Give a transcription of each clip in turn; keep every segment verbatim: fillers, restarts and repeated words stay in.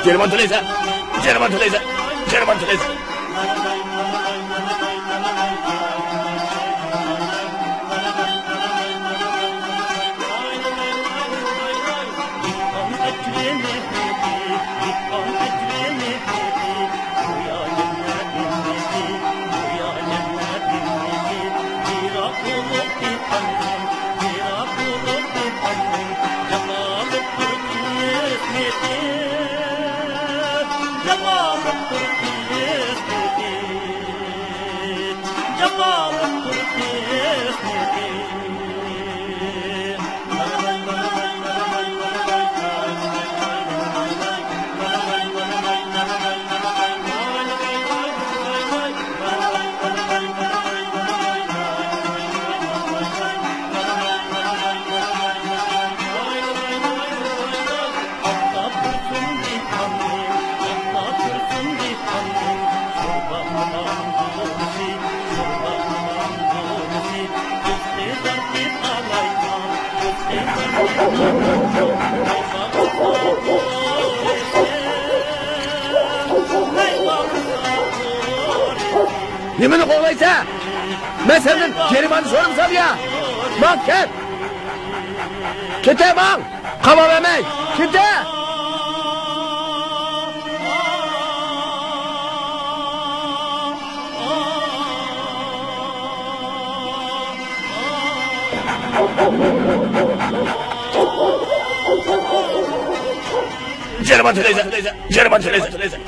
جەرىمانە تۆلەيسەن! جەرىمانە تۆلەيسەن! جەرىمانە تۆلەيسەن! نېمىنى قوغلايسەن؟ مەن سەندىن جەرىمانە سورىمىسام يا؟ ماڭ كەت! كېتە ماڭ! قاماپ بەرمەي! كېتە! جەرىمانە تۆلەيسەن! جەرىمانە تۆلەيسەن!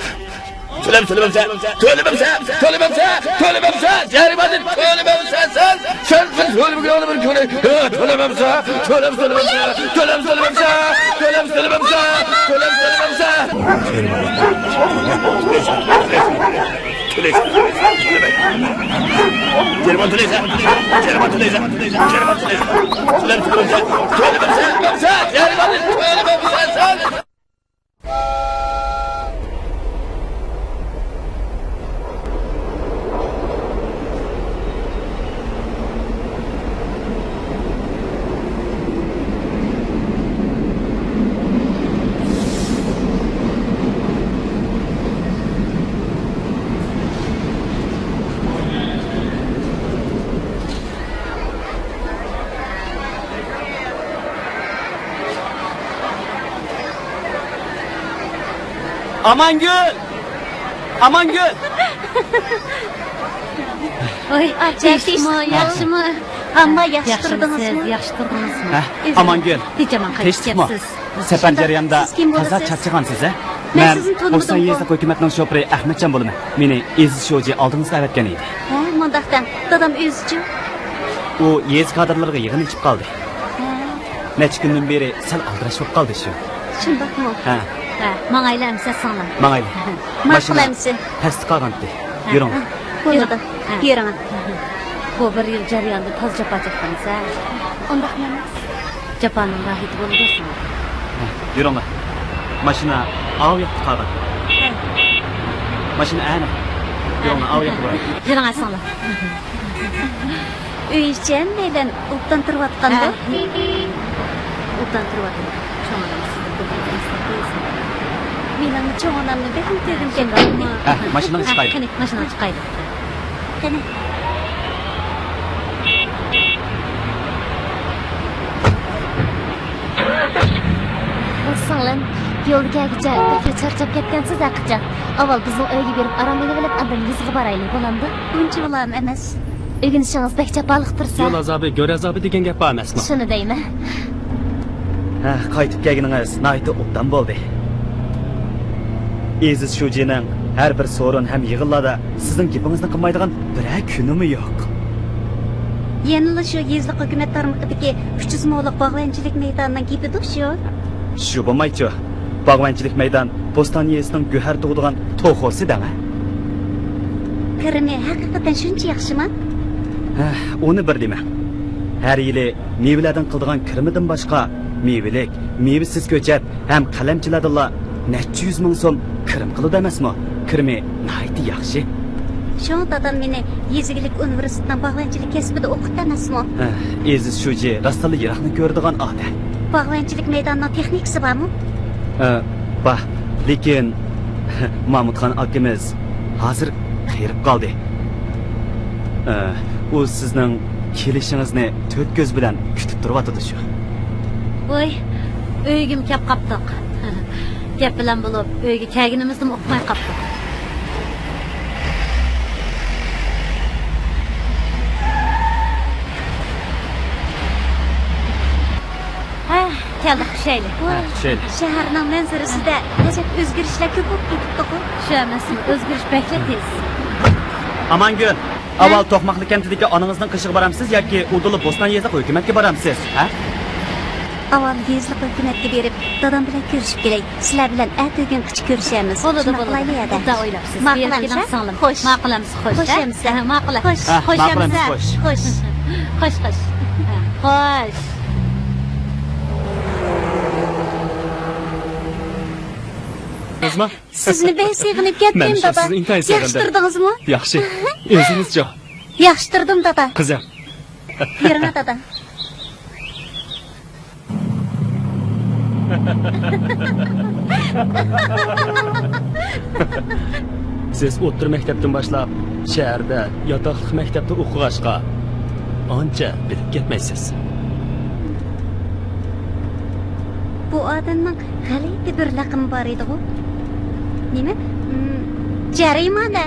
تۆلەم، تۆلىمەمسە! تۆلىمەمسە! تۆلىمەمسە! تۆلىمەمسە! جەرىمانە تۆلىمەمسە سەن! سەن، سەن تۆلىمىگەن بىر كۈنى! ھە، تۆلىمەمسە! تۆلەم، تۆلىمەمسە! تۆلەم، تۆلىمەمسە! تۆلەم، تۆلىمەمسە! تۆلەم، تۆلىمەمسە! تۆلەيسەن! تۆلىمەي! جەرىمانە تۆلەيسەن! جەرىمانە تۆلەيسەن! جەرىمانە تۆلەيسەن! تۆلەم، تۆلىمەمسە! تۆلىمەمسە! جەرىمانە تۆلىمەمسە سەن! ئامانگۈل! ئامانگۈل! ۋاي، ئاچا، تىنچمۇ، ياخشىمۇ؟ ئامما، ياخشى تۇردىڭىزمۇ؟ ياخشىمۇسىز؟ ياخشى تۇردىڭىزمۇ؟ ھە، ئامانگۈل. تىنچ-ئامان قايتىپ كەپسىز. سەپەر جەريانىدا تازا چارچىغانسىز، ھە؟ مەن بوستان يېزىلىق ھۆكۈمەتنىڭ شوپۇرى ئەخمەتجان بولىمەن. مېنى ئېزىز شۇجى ئالدىڭىزغا ئەۋەتكەن ئىدى. ھە، مۇنداق دەڭ، دادام ئۆزىچۇ؟ ئۇ يېزا كادىرلىرىغا يىغىن ئېچىپ قالدى. ھە. نەچچە كۈندىن بېرى سەل ئالدىراش بولۇپ قالدى شۇ. شۇنداقمۇ؟ ھە. ھە، ماڭايلى ئەمىسە سىڭلىم. ماڭايلى. ماقۇل ئەمىسە. پەستە قالغانتى. ھە، يۈرۈڭ. ھە، بولىدۇ. ھە. يۈرۈڭ. بۇ بىر يىل جەريانىدا تازا جاپا چەكتىڭىز ھە؟ ئۇنداقمۇ ئەمەس. جاپانىڭ راھىتى بولىدۇ شۇڭا. ھە، يۈرۈڭلار. ماشىنا ئاۋۇ ياقتا قالغان. ھە. ماشىنا ئەنە. يۈرۈڭلار، ئاۋۇ ياقتا بار. يۈرۈڭ ئەسىڭلار. ئۆي ئىچى ھەممەيلەن ئوبدان تۇرۇۋاتقاندۇ؟ ھە. ئوبدان تۇرۇۋاتىدۇ. چوڭ ئانام سىزدىن بىر ئىلتىماس قىلسۇن. مېنىڭمۇ چوڭ ئانامنى بەكمۇ كۆرگۈم كەلمەيدۇ. ھە، ماشىنىغا چىقايلى. قېنى، ماشىنىغا چىقايلى. قېنى. سىڭلىم، يولدا كەلگۈچە بەكلا چارچاپ كەتكەنسىز ھەقىچان. ئاۋۋال بىزنىڭ ئۆيگە بېرىپ ئارام ئېلىۋېلىپ، ئاندىن يېزىغا بارايلى، بولامدۇ؟ ئۇنچە بولام ئەمەس. ئۆگىنىشىڭىز بەك جاپالىق تۇرسا. يول ئازابى، گۆر ئازابى دېگەن گەپ بار ئەمەسمۇ؟ شۇنى دەيمەن. ھە، قايتىپ كەلگىنىڭىز ناھايىتى ئوبدان بولدى. ئېزىز شۇجىنىڭ ھەر بىر سورۇن ھەم يىغىنلاردا سىزنىڭ گېپىڭىزنى قىلمايدىغان بىرەر كۈنىمۇ يوق. يەنىلا شۇ يېزىلىق ھۆكۈمەت تارمىقىدىكى ئۈچ يۈز مولۇق باغۋەنچىلىك مەيدانىنىڭ گېپىدۇ شۇ. شۇ بولمايچۇ؟ باغۋەنچىلىك مەيدان بوستان يېزىسىنىڭ گۆھەر تۇغىدىغان توخۇسى دەڭە. كىرىمى ھەقىقەتەن شۇنچە ياخشىما؟ ھە، ئۇنى بىر دېمە. ھەر يىلى مېۋىلەردىن قىلىدىغان كىرىمىدىن باشقا، مېۋىلىك، مېۋىسىز كۆچەت ھەم قەلەمچىلەردىنلا نەچچە يۈز مىڭ سوم كىرىم قىلىدۇ ئەمەسمۇ؟ كىرىمى ناھايىتى ياخشى. شۇڭا دادام مېنى يېزا ئىگىلىك ئۇنىۋېرسىتېتىنىڭ باغۋەنچىلىك كەسپىدە ئوقۇتتى ئەمەسمۇ؟ ھە، ئېزىز شۇجى راستتىنلا يىراقنى كۆرىدىغان ئادەم. باغۋەنچىلىك مەيدانىنىڭ تېخنىكىسى بارمۇ؟ ھە، بار. لېكىن مامۇتخان ئاكىمىز ھازىر قېرىپ قالدى. ئە، ئۇ سىزنىڭ كېلىشىڭىزنى تۆت كۆز بىلەن كۈتۈپ تۇرۇۋاتىدۇ شۇ. ۋاي، ئۆيگىمۇ كەپ قاپتۇق. گەپ بىلەن بولۇپ، ئۆيگە كەلگىنىمىزنىمۇ ئۇقماي قاپتۇق. ھە، كەلدۇق، چۈشەيلى. ھە، چۈشەيلى. شەھەرنىڭ مەنزىرىسىدە ئەجەب ئۆزگىرىشلەر كۆپ بولۇپ كېتىپتىغۇ. شۇ ئەمەسمۇ، ئۆزگىرىش بەكلا تېز. ئامانگۈل، ھە؟ ئاۋۋال توقماقلىق كەنتىدىكى ئانىڭىزنىڭ قېشىغا بارامسىز ياكى ئۇدۇللا بوستان يېزىلىق ھۆكۈمەتكە بارامسىز، ھە؟ ئاۋۋال يېزىلىق ھۆكۈمەتكە بېرىپ، دادام بىلەن كۆرۈشۈپ كېلەي. سىلەر بىلەن ئەتىگۈنگىچە كۆرۈشەرمىز. بولىدۇ، شۇنداق بولىدۇ. قىلايلى ھەدە. ئوبدان ئويلاپسىز. ماقۇل ئەمىسە؟ سىڭلىم. خوش. ماقۇل ئەمىسە؟ خوش. خوش ھە؟ ئەمىسە؟ ھە، ماقۇل. خوش. ھە، خوش ماقۇل ئەمىسە؟ ئەمىسە؟ خوش. خوش. خوش، خوش. ھە، خوش. سىزمۇ؟ سىزنى بەك سېغىنىپ كەتتىم، دادا. مەنمۇ سىزنى ئىنتايىن سېغىندىم. ياخشى تۇردىڭىزمۇ؟ ياخشى. ئۆزىڭىزچۇ؟ ياخشى تۇردۇم، دادا. قىزىم. بېرىڭە، دادا. سىز ئوتتۇرا مەكتەپتىن باشلاپ شەھەردە ياتاقلىق مەكتەپتە ئوقۇغاچقا، ئانچە بىلىپ كەتمەيسىز. بۇ ئادەمنىڭ غەلىتە بىر لەقىمى بار ئىدىغۇ. نېمە؟ م، جەرىمانە.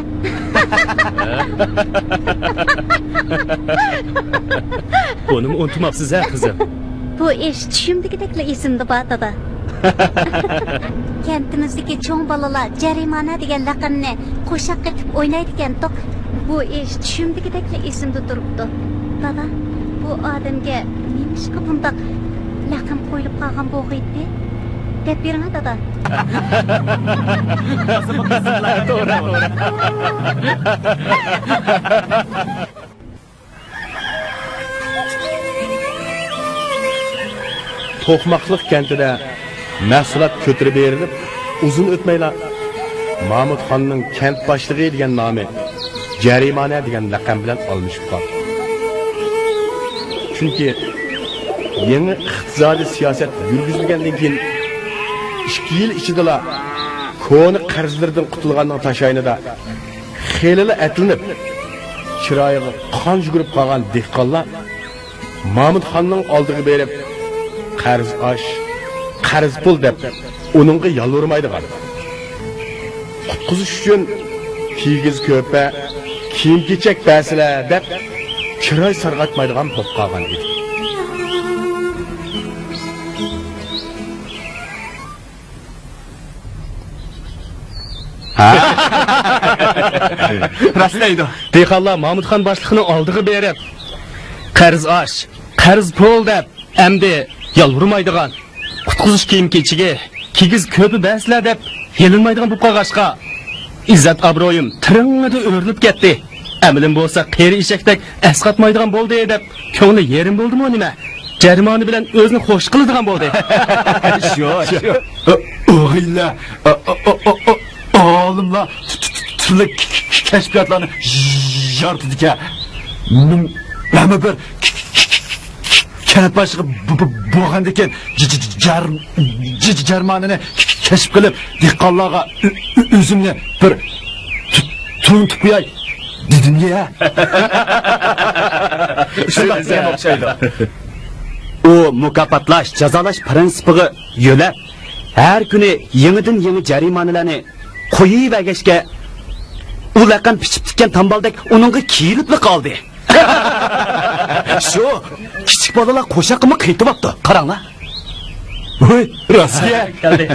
بۇنىمۇ ئۇنتۇماپسىز ھە، قىزىم؟ بۇ ئىش چۈشۈمدىكىدەكلا ئېسىمدە بار، دادا. كەنتىمىزدىكى چوڭ بالىلار جەرىمانە دېگەن لەقەمنى قوشاق قېتىپ ئوينايدىكەنتۇق. بۇ ئىش چۈشۈمدىكىدەكلا ئېسىمدە تۇرۇپتۇ. دادا، بۇ ئادەمگە نېمىشقا بۇنداق لەقەم قويۇلۇپ قالغان بولغىيتتى؟ دەپ بېرىڭە، دادا. توغرا، توغرا. توقماقلىق كەنتىدە مەھسۇلات كۆتۈرۈپ بېرىلىپ، ئۇزۇن ئۆتمەيلا مامۇتخاننىڭ كەنت باشلىقى دېگەن نامى جەرىمانە دېگەن لەقەم بىلەن ئالمىشىپ قالدى. چۈنكى يېڭى ئىقتىسادىي سىياسەت يۈرگۈزۈلگەندىن كېيىن، ئىككى يىل ئىچىدىلا كونا قەرزلىرىدىن قۇتۇلغاننىڭ تاشايىنىدا خېلىلا ئەتلىنىپ، چىرايىغا قان يۈگۈرۈپ قالغان دېھقانلار مامۇتخاننىڭ ئالدىغا بېرىپ، «قەرز ئاش، قەرز پۇل» دەپ، ئۇنىڭغا يالۋۇرمايدىغان، قۇتقۇزۇش ئۈچۈن كىگىز كۆپە، كىيىم-كېچەك بەرسىلە دەپ، چىراي سارغايتمايدىغان بولۇپ قالغان ئىدى. ھە؟ راست دەيدۇ. دېھقانلار مامۇتخان باشلىقنىڭ ئالدىغا بېرىپ، «قەرز ئاش، قەرز پۇل» دەپ، ئەمدى يالۋۇرمايدىغان، قۇتقۇزۇش كىيىم-كېچىكى، كىگىز كۆپە بەرسىلە دەپ يېلىنمايدىغان بولۇپ قالغاچقا، ئىززەت-ئابرۇيۇم تىرىڭىدا ئۆرۈلۈپ كەتتى. ئەمىلىم بولسا قېرى ئېشەكتەك ئەسقاتمايدىغان بولدى دەپ كۆڭلى يېرىم بولدىمۇ نېمە؟ جەرىمانە بىلەن ئۆزىنى خوش قىلىدىغان بولدى. شۇ، شۇ. ئوغۇللار، ئالىملار تۈرلۈك كەشپىياتلارنى يارىتىدىكەن. مەنمۇ بىر كەنت باشلىقى بولغاندىن كېيىن، جەرىمانىنى كەشىپ قىلىپ، دېھقانلارغا ئۆزۈمنى بىر تونۇتۇپ قوياي دېدىم يا. شۇنداق دېگەن ئوخشايدۇ. ئۇ مۇكاپاتلاش، جازالاش پىرىنسىپىغا يۆلەپ، ھەر كۈنى يېڭىدىن يېڭى جەرىمانىلەرنى قويۇۋەرگەچكە، ئۇ لەقەم پىچىپ تىككەن تامبالدەك ئۇنىڭغا كىيىلىپلا قالدى. شۇ، كىچىك بالىلار قوشاققىمۇ قېتىۋاپتۇ، قاراڭلار. ھوي، راستكەن. كەلدى.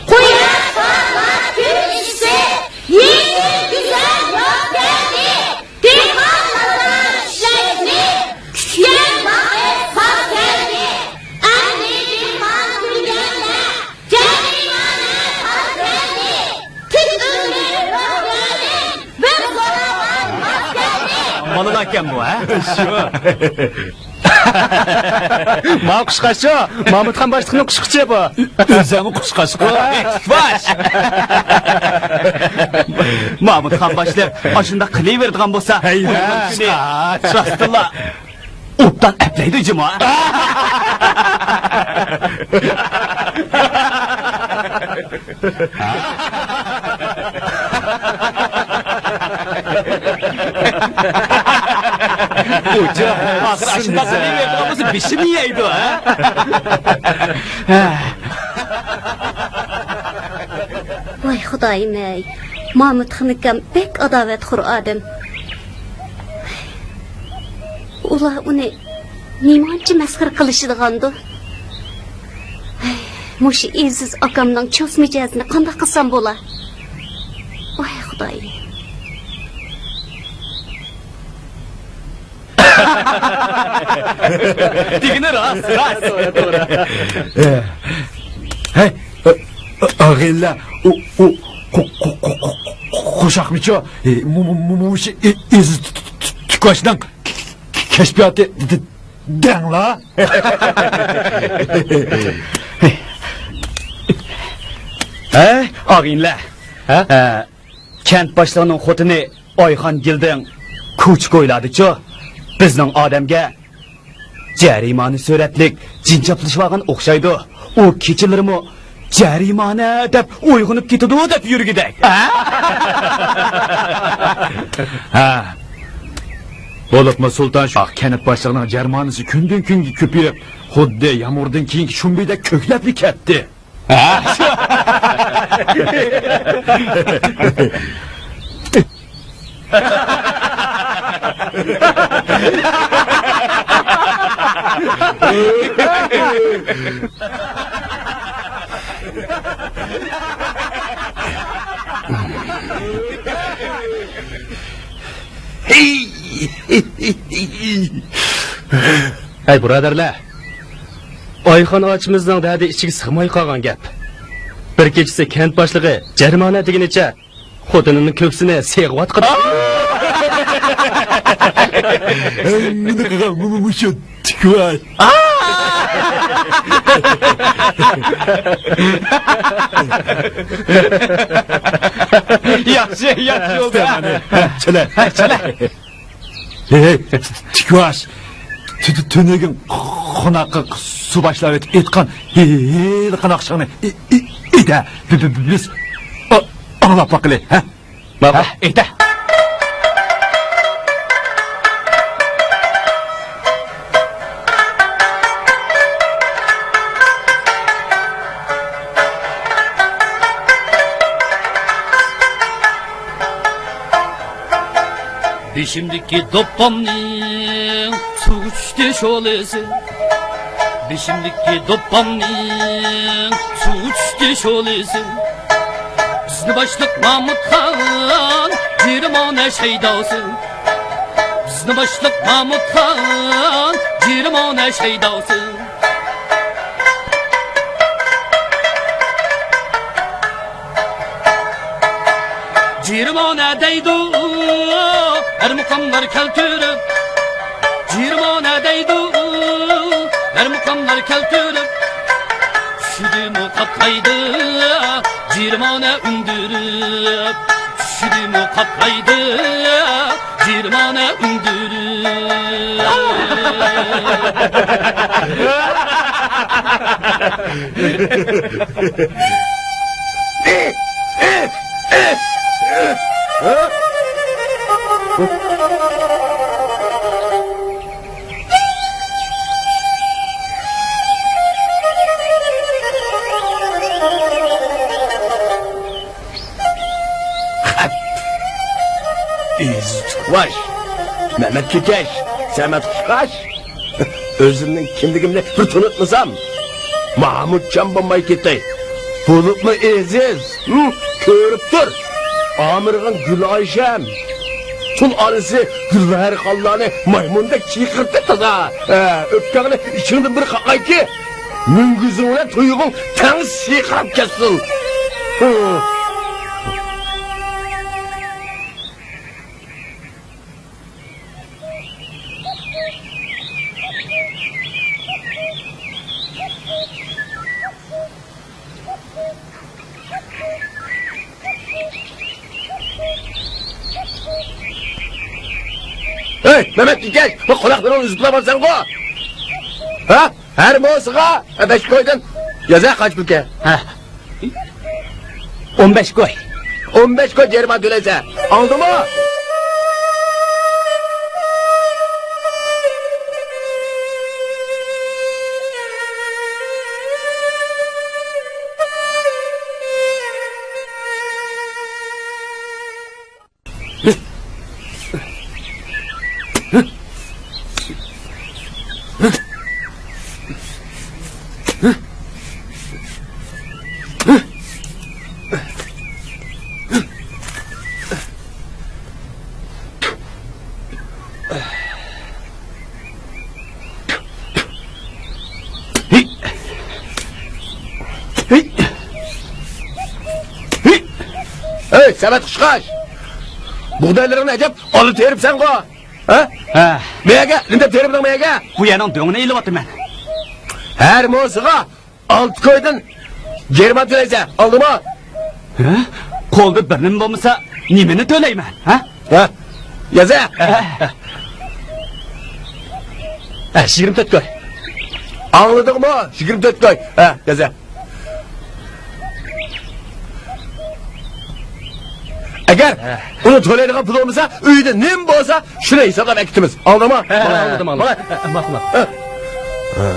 قۇياش پارلاپ كۈن ئىسسىق، يېڭى گۈزەل يول كەلدى. دېھقان ئاتا ئىشلەشنى كۈتكەن ۋاقىت خاس كەلدى. ئەمدى دېھقان كۈلگەندە، جەرىمانە خاس كەلدى. تىك ئۆرۈلۈپ روھىدىن بىر زوراۋان ماس كەلدى. بالىلاركەن بۇ، ھە؟ شۇ. ما قۇشقاچ شۇ. مامۇتخان باشلىقنىڭ قۇشقىچى بۇ. ئۆزەڭ قۇشقاچقۇ. باش. مامۇتخان باشلىق ئاشۇنداق قىلىۋېرىدىغان بولسا، ھەي، ئۇنىڭ كۈنى راستتىنلا ئوبدان ئەپلەيدۇ جۇمۇ. ئۇجا، ئاخىر ئاشۇنداق قىلىۋېرىپ بولمىسا بېشىمنى يەيدۇ، ھە؟ ۋاي خۇدايىم-ئەي، مامۇت خېنىكام بەك ئاداۋەتخور ئادەم. ئۇلار ئۇنى نېمانچە مەسخىرە قىلىشىدىغاندۇ؟ ھەي، مۇشۇ ئېزىز ئاكامنىڭ چۇس مىجەزىنى قانداق قىلسام بولا؟ ۋاي خۇدايىم. دېگىنى راست، راست. توغرا، توغرا. ھەي، ئاغىنىلەر، ئۇ، ئۇ، قو-، قو-، قوشاقمىچۇ؟ ئى، مۇ-، مۇ-، مۇ-، مۇشۇ ئى-، ئېزىز تۇ-، تۇ-، تۇ-، تۇكاشنىڭ كەشپىياتى د-، د-، دەڭلا. ھەي، ئاغىنىلەر. ھە؟ ھە، كەنت باشلىقىنىڭ خوتۇنى ئايخان گىلدىڭ كوچا-كويلاردىچۇ، بىزنىڭ ئادەمگە جەرىمانە سۈرەتلىك جىن چاپلىشىۋالغان ئوخشايدۇ. ئۇ كېچىلىرىمۇ جەرىمانە دەپ ئويغىنىپ كېتىدۇ دەپ يۈرگۈدەك. ھە؟ ھە. بولۇپمۇ سۇلتان شاھ كەنت باشلىقىنىڭ جەرىمانىسى كۈندىن-كۈنگە كۆپىيىپ، خۇددى يامغۇردىن كېيىنكى شۇمبىدەك كۆكلەپلا كەتتى. ھە؟ ھەي، بۇرادەرلەر! ئايخان ئاچىمىزنىڭ دەردى ئىچىگە سىغماي قالغان گەپ. بىر كېچىسى كەنت باشلىقى جەرىمانە دېگىنىچە خوتۇنىنىڭ كۆكسىنى سىغىۋاتقان. مېنى قىلغان مۇ-، مۇ-، مۇشۇ تىكۋاي. ياخشى، ياخشى بولدى. چىلە. چىلە. ھەي، ھەي، تىكۋاش. تۈ-، تۈ-، تۈنۈگۈن قوناققا سۇ باشلاپ ئېيتقان ھېلىقى ناخشاڭنى ئى-، ئى-، ئېيتە. بى-، بى-، بى-، بىز ئا-، ئاڭلاپ باقىلى، ھە؟ ماقۇل. ھە، ئېيتە. بېشىمدىكى دوپپامنىڭ سۇغا چۈشتى شولىسى. بېشىمدىكى دوپپامنىڭ سۇغا چۈشتى شولىسى. بىزنى باشلىق مامۇتخان جېرىمانە شەيداسى. بىزنى باشلىق مامۇتخان جېرىمانە شەيداسى. جېرىمانە دەيدۇ ھەر مۇقاملار كەلتۈرۈپ. جېرىمانە دەيدۇ ھەر مۇقاملار كەلتۈرۈپ. چۈشىدىمۇ قاپلايدۇ جېرىمانە ئۈندۈرۈپ. چۈشىدىمۇ قاپلايدۇ جېرىمانە ئۈندۈرۈپ. ئېزىز تۇكۋاش، مەمەت كۆكەش، سەمەت قۇشقاچ. ئۆزۈمنىڭ كىملىكىمنى بىر تونۇتمىسام، مامۇتجان بولماي كېتەي. بولۇپمۇ ئېزىز، ھە، كۆرۈپ تۇر. ئامىرىغان گۈل ئايشەم، تۇل ئانىسى گۈلبەھەرخانلارنى مايمۇندەك چىقىرتتى تازا. ھە، ئۆپكەڭنى ئىچىڭدىن بىر قاقايكى. مۈڭگۈزۈڭ بىلەن تۇيۇقۇڭ تەڭ سىقىرىپ كەتسۇن. ھەي، مەمەت كېكەچ، بۇ قۇلاقلىرىڭنى ئۈزۈپ بارسەنغۇ؟ ھە؟ ھەر موسىغا بەش كويدىن يازا قاچ كۈلكە. ھە. ئون بەش كوي. ئون بەش كوي جەرىمانە تۆلەيسەن. ئاڭلىدىڭمۇ؟ ھەي! ھەي! ھەي، سەمەت قۇشقاچ! بۇغدايلىرىڭنى ئەجەب ئالا تېرىپسەنغۇ؟ ھە؟ ھە. مەيەگە، نېمە دەپ تېرىدىڭ مەيەگە؟ بۇ يەرنىڭ دۆڭىنى ئېلىۋاتىمەن. ھەر موزىغا ئالتە كويدىن جەرىمانە تۆلەيسەن، ئاڭلىدىڭمۇ؟ ھە؟ قولدا بىر نېمە بولمىسا، نېمىنى تۆلەيمەن، ھە؟ ھە؟ يازە! ھە. ھە، يىگىرمە تۆت كوي. ئاڭلىدىڭمۇ؟ يىگىرمە تۆت كوي. ھە، يازە. ئەگەر ئۇنى تۆلەيدىغان پۇل بولمىسا، ئۆيدە نېمە بولسا، شۇنى ھېسابلاپ ئەكېتىمىز. ئاڭلىدىڭمۇ؟ ھە، ھە، ئاڭلىدىم، ئاڭلىدىم. ھە، ماقۇل، ماقۇل. ھە.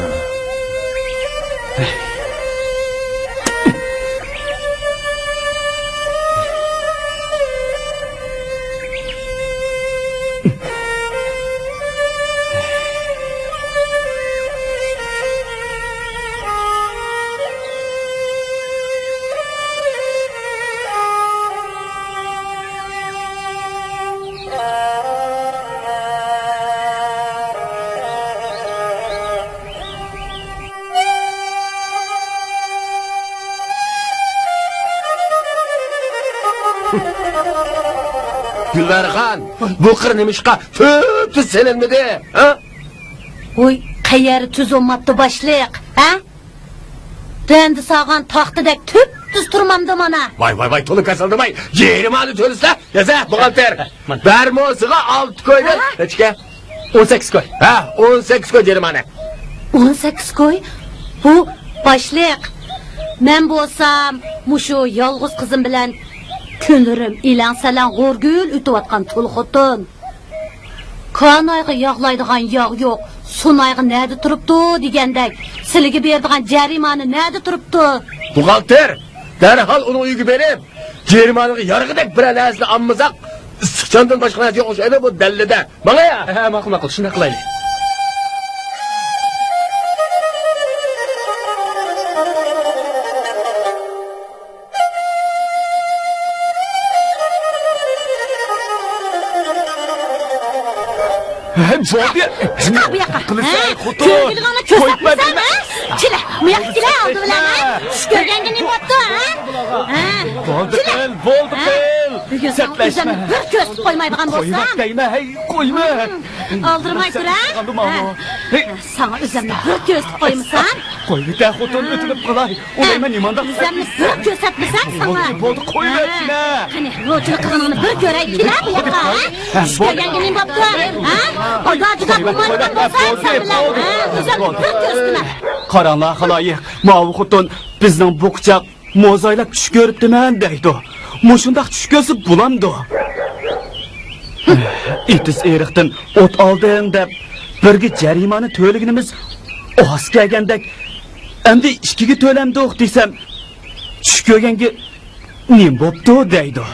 گۈلبەرخان، بۇ قىر نېمىشقا تۈپتۈز سېلىنمىدى، ھە؟ ۋوي، قەيەر تۈز بولماپتۇ باشلىق، ھە؟ دەندە سالغان تاختىدەك تۈپتۈز تۇرمامدۇ مانا؟ ۋاي، ۋاي، ۋاي، تولا كاسالدىماي، جەرىمانە تۆلىسىلە، يازە، بوغالتىر. مانا. بىر موزىغا ئالتە كويدىن ھە؟ نەچچىكەن؟ ئون سەككىز كوي. ھە، ئون سەككىز كوي جەرىمانە. ئون سەككىز كوي؟ بۇ باشلىق. مەن بولسام، مۇشۇ يالغۇز قىزىم بىلەن كۈنلىرىم ئېلەڭ-سەلەڭ غورىگىل ئۆتۈۋاتقان تۇل خوتۇن. كانايغا ياغلايدىغان ياغ يوق، سۇنايغا نەدە تۇرۇپتۇ دېگەندەك، سىلىگە بېرىدىغان جەرىمانە نەدە تۇرۇپتۇ؟ بوغالتىر، دەرھال ئۇنىڭ ئۆيىگە بېرىپ، جەرىمانىغا يارىغۇدەك بىرەر نەرسىنى ئالمىساق، ئىسسىقچاندىن باشقا نەرسە يوق ئوخشايدۇ بۇ دەللىدە. ماڭايا! ھە، ماقۇل، ماقۇل، شۇنداق قىلايلى. ھە، بولدى. چىقار بۇ ياققا. قىلىسەن، ھە؟ خوتۇن. كۆرگۈلۈڭنى كۆرسەتمىسەن، ھە؟ كېلە، بۇ ياققا كېلە، ئالدى بىلەن، ھە؟ چۈش كۆرگەنگە نېمە بوپتۇ، ھە؟ ھە؟ بولدى، قىل، بولدى، قىل. بۈگۈن ساڭا ئۆزۈمنى بىر كۆرسىتىپ قويمايدىغان بولسام. قويماق دەيمەن، ھەي، قويما. ئالدىرىماي تۇر، ھە؟ ھە. ساڭا ئۆزۈمنى بىر كۆرسىتىپ قويمىسام. قويۇۋېتە، خوتۇن، ئۆتۈنۈپ قالاي. ئۇلايمەن نېمانداق. ئۆزۈمنى بىر كۆرسەتمىسەم ساڭا. بولدى، بولدى، قويۇۋەتسىنە. قېنى، نوچىلىق قىلغىنىڭنى بىر كۆرەي، كېلە بۇ ياققا، ھە؟ چۈش كۆرگەنگە نېمە بوپتۇ، ھە؟ ئادا جۇدا قىلمايدىغان بولسام سەن بىلەن، ھە؟ ئۆزۈمنى بىر كۆرسىتىمەن. قاراڭلار، خالايىق، ماۋۇ خوتۇن بىزنىڭ بۇ قۇچاق موزايلاپ چۈش كۆرۈپتىمەن دەيدۇ. مۇشۇنداق چۈش كۆرسە بولامدۇ؟ ئېتىز ئېرىقتىن ئوت ئالدىڭ دەپ، بىرگە جەرىمانە تۆلىگىنىمىز ئاز كەلگەندەك، ئەمدى ئىككىگە تۆلەمدۇق دېسەم، چۈش كۆرگەنگە نېمە بوپتۇ دەيدۇ.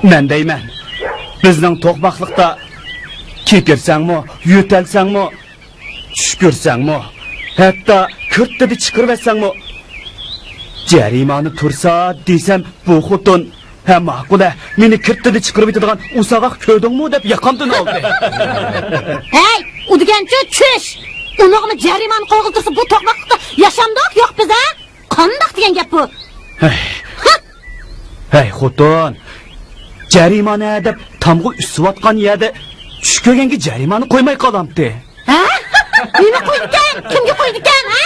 مەن دەيمەن، بىزنىڭ توقماقلىقتا كېكىرسەڭمۇ، يۆتەلسەڭمۇ، چۈش كۆرسەڭمۇ، ھەتتا كىرتىدە چىقىرىۋەتسەڭمۇ، جەرىمانە تۇرسا دېسەم، بۇ خوتۇن، ھە، ماقۇل، ھە، مېنى كىرتىدە چىقىرىۋېتىدىغان ئۇ ساغاق كۆردۈڭمۇ دەپ ياقامدىن ئالدى. ھەي، ئۇ دېگەنچۇ چۈش! ئۇنىڭغىمۇ جەرىمانە قويغىلى تۇرسا، بۇ توقماقلىقتا ياشامدۇق يوق بىز، ھە؟ قانداق دېگەن گەپ بۇ؟ ھەي. ھە؟ ھەي، خوتۇن، جەرىمانە دەپ تامغا ئۈسۈۋاتقان يەردە چۈش كۆرگەنگە جەرىمانە قويماي قالامتى؟ ھە؟ نېمە قويىدىكەن؟ كىمگە قويىدىكەن، ھە؟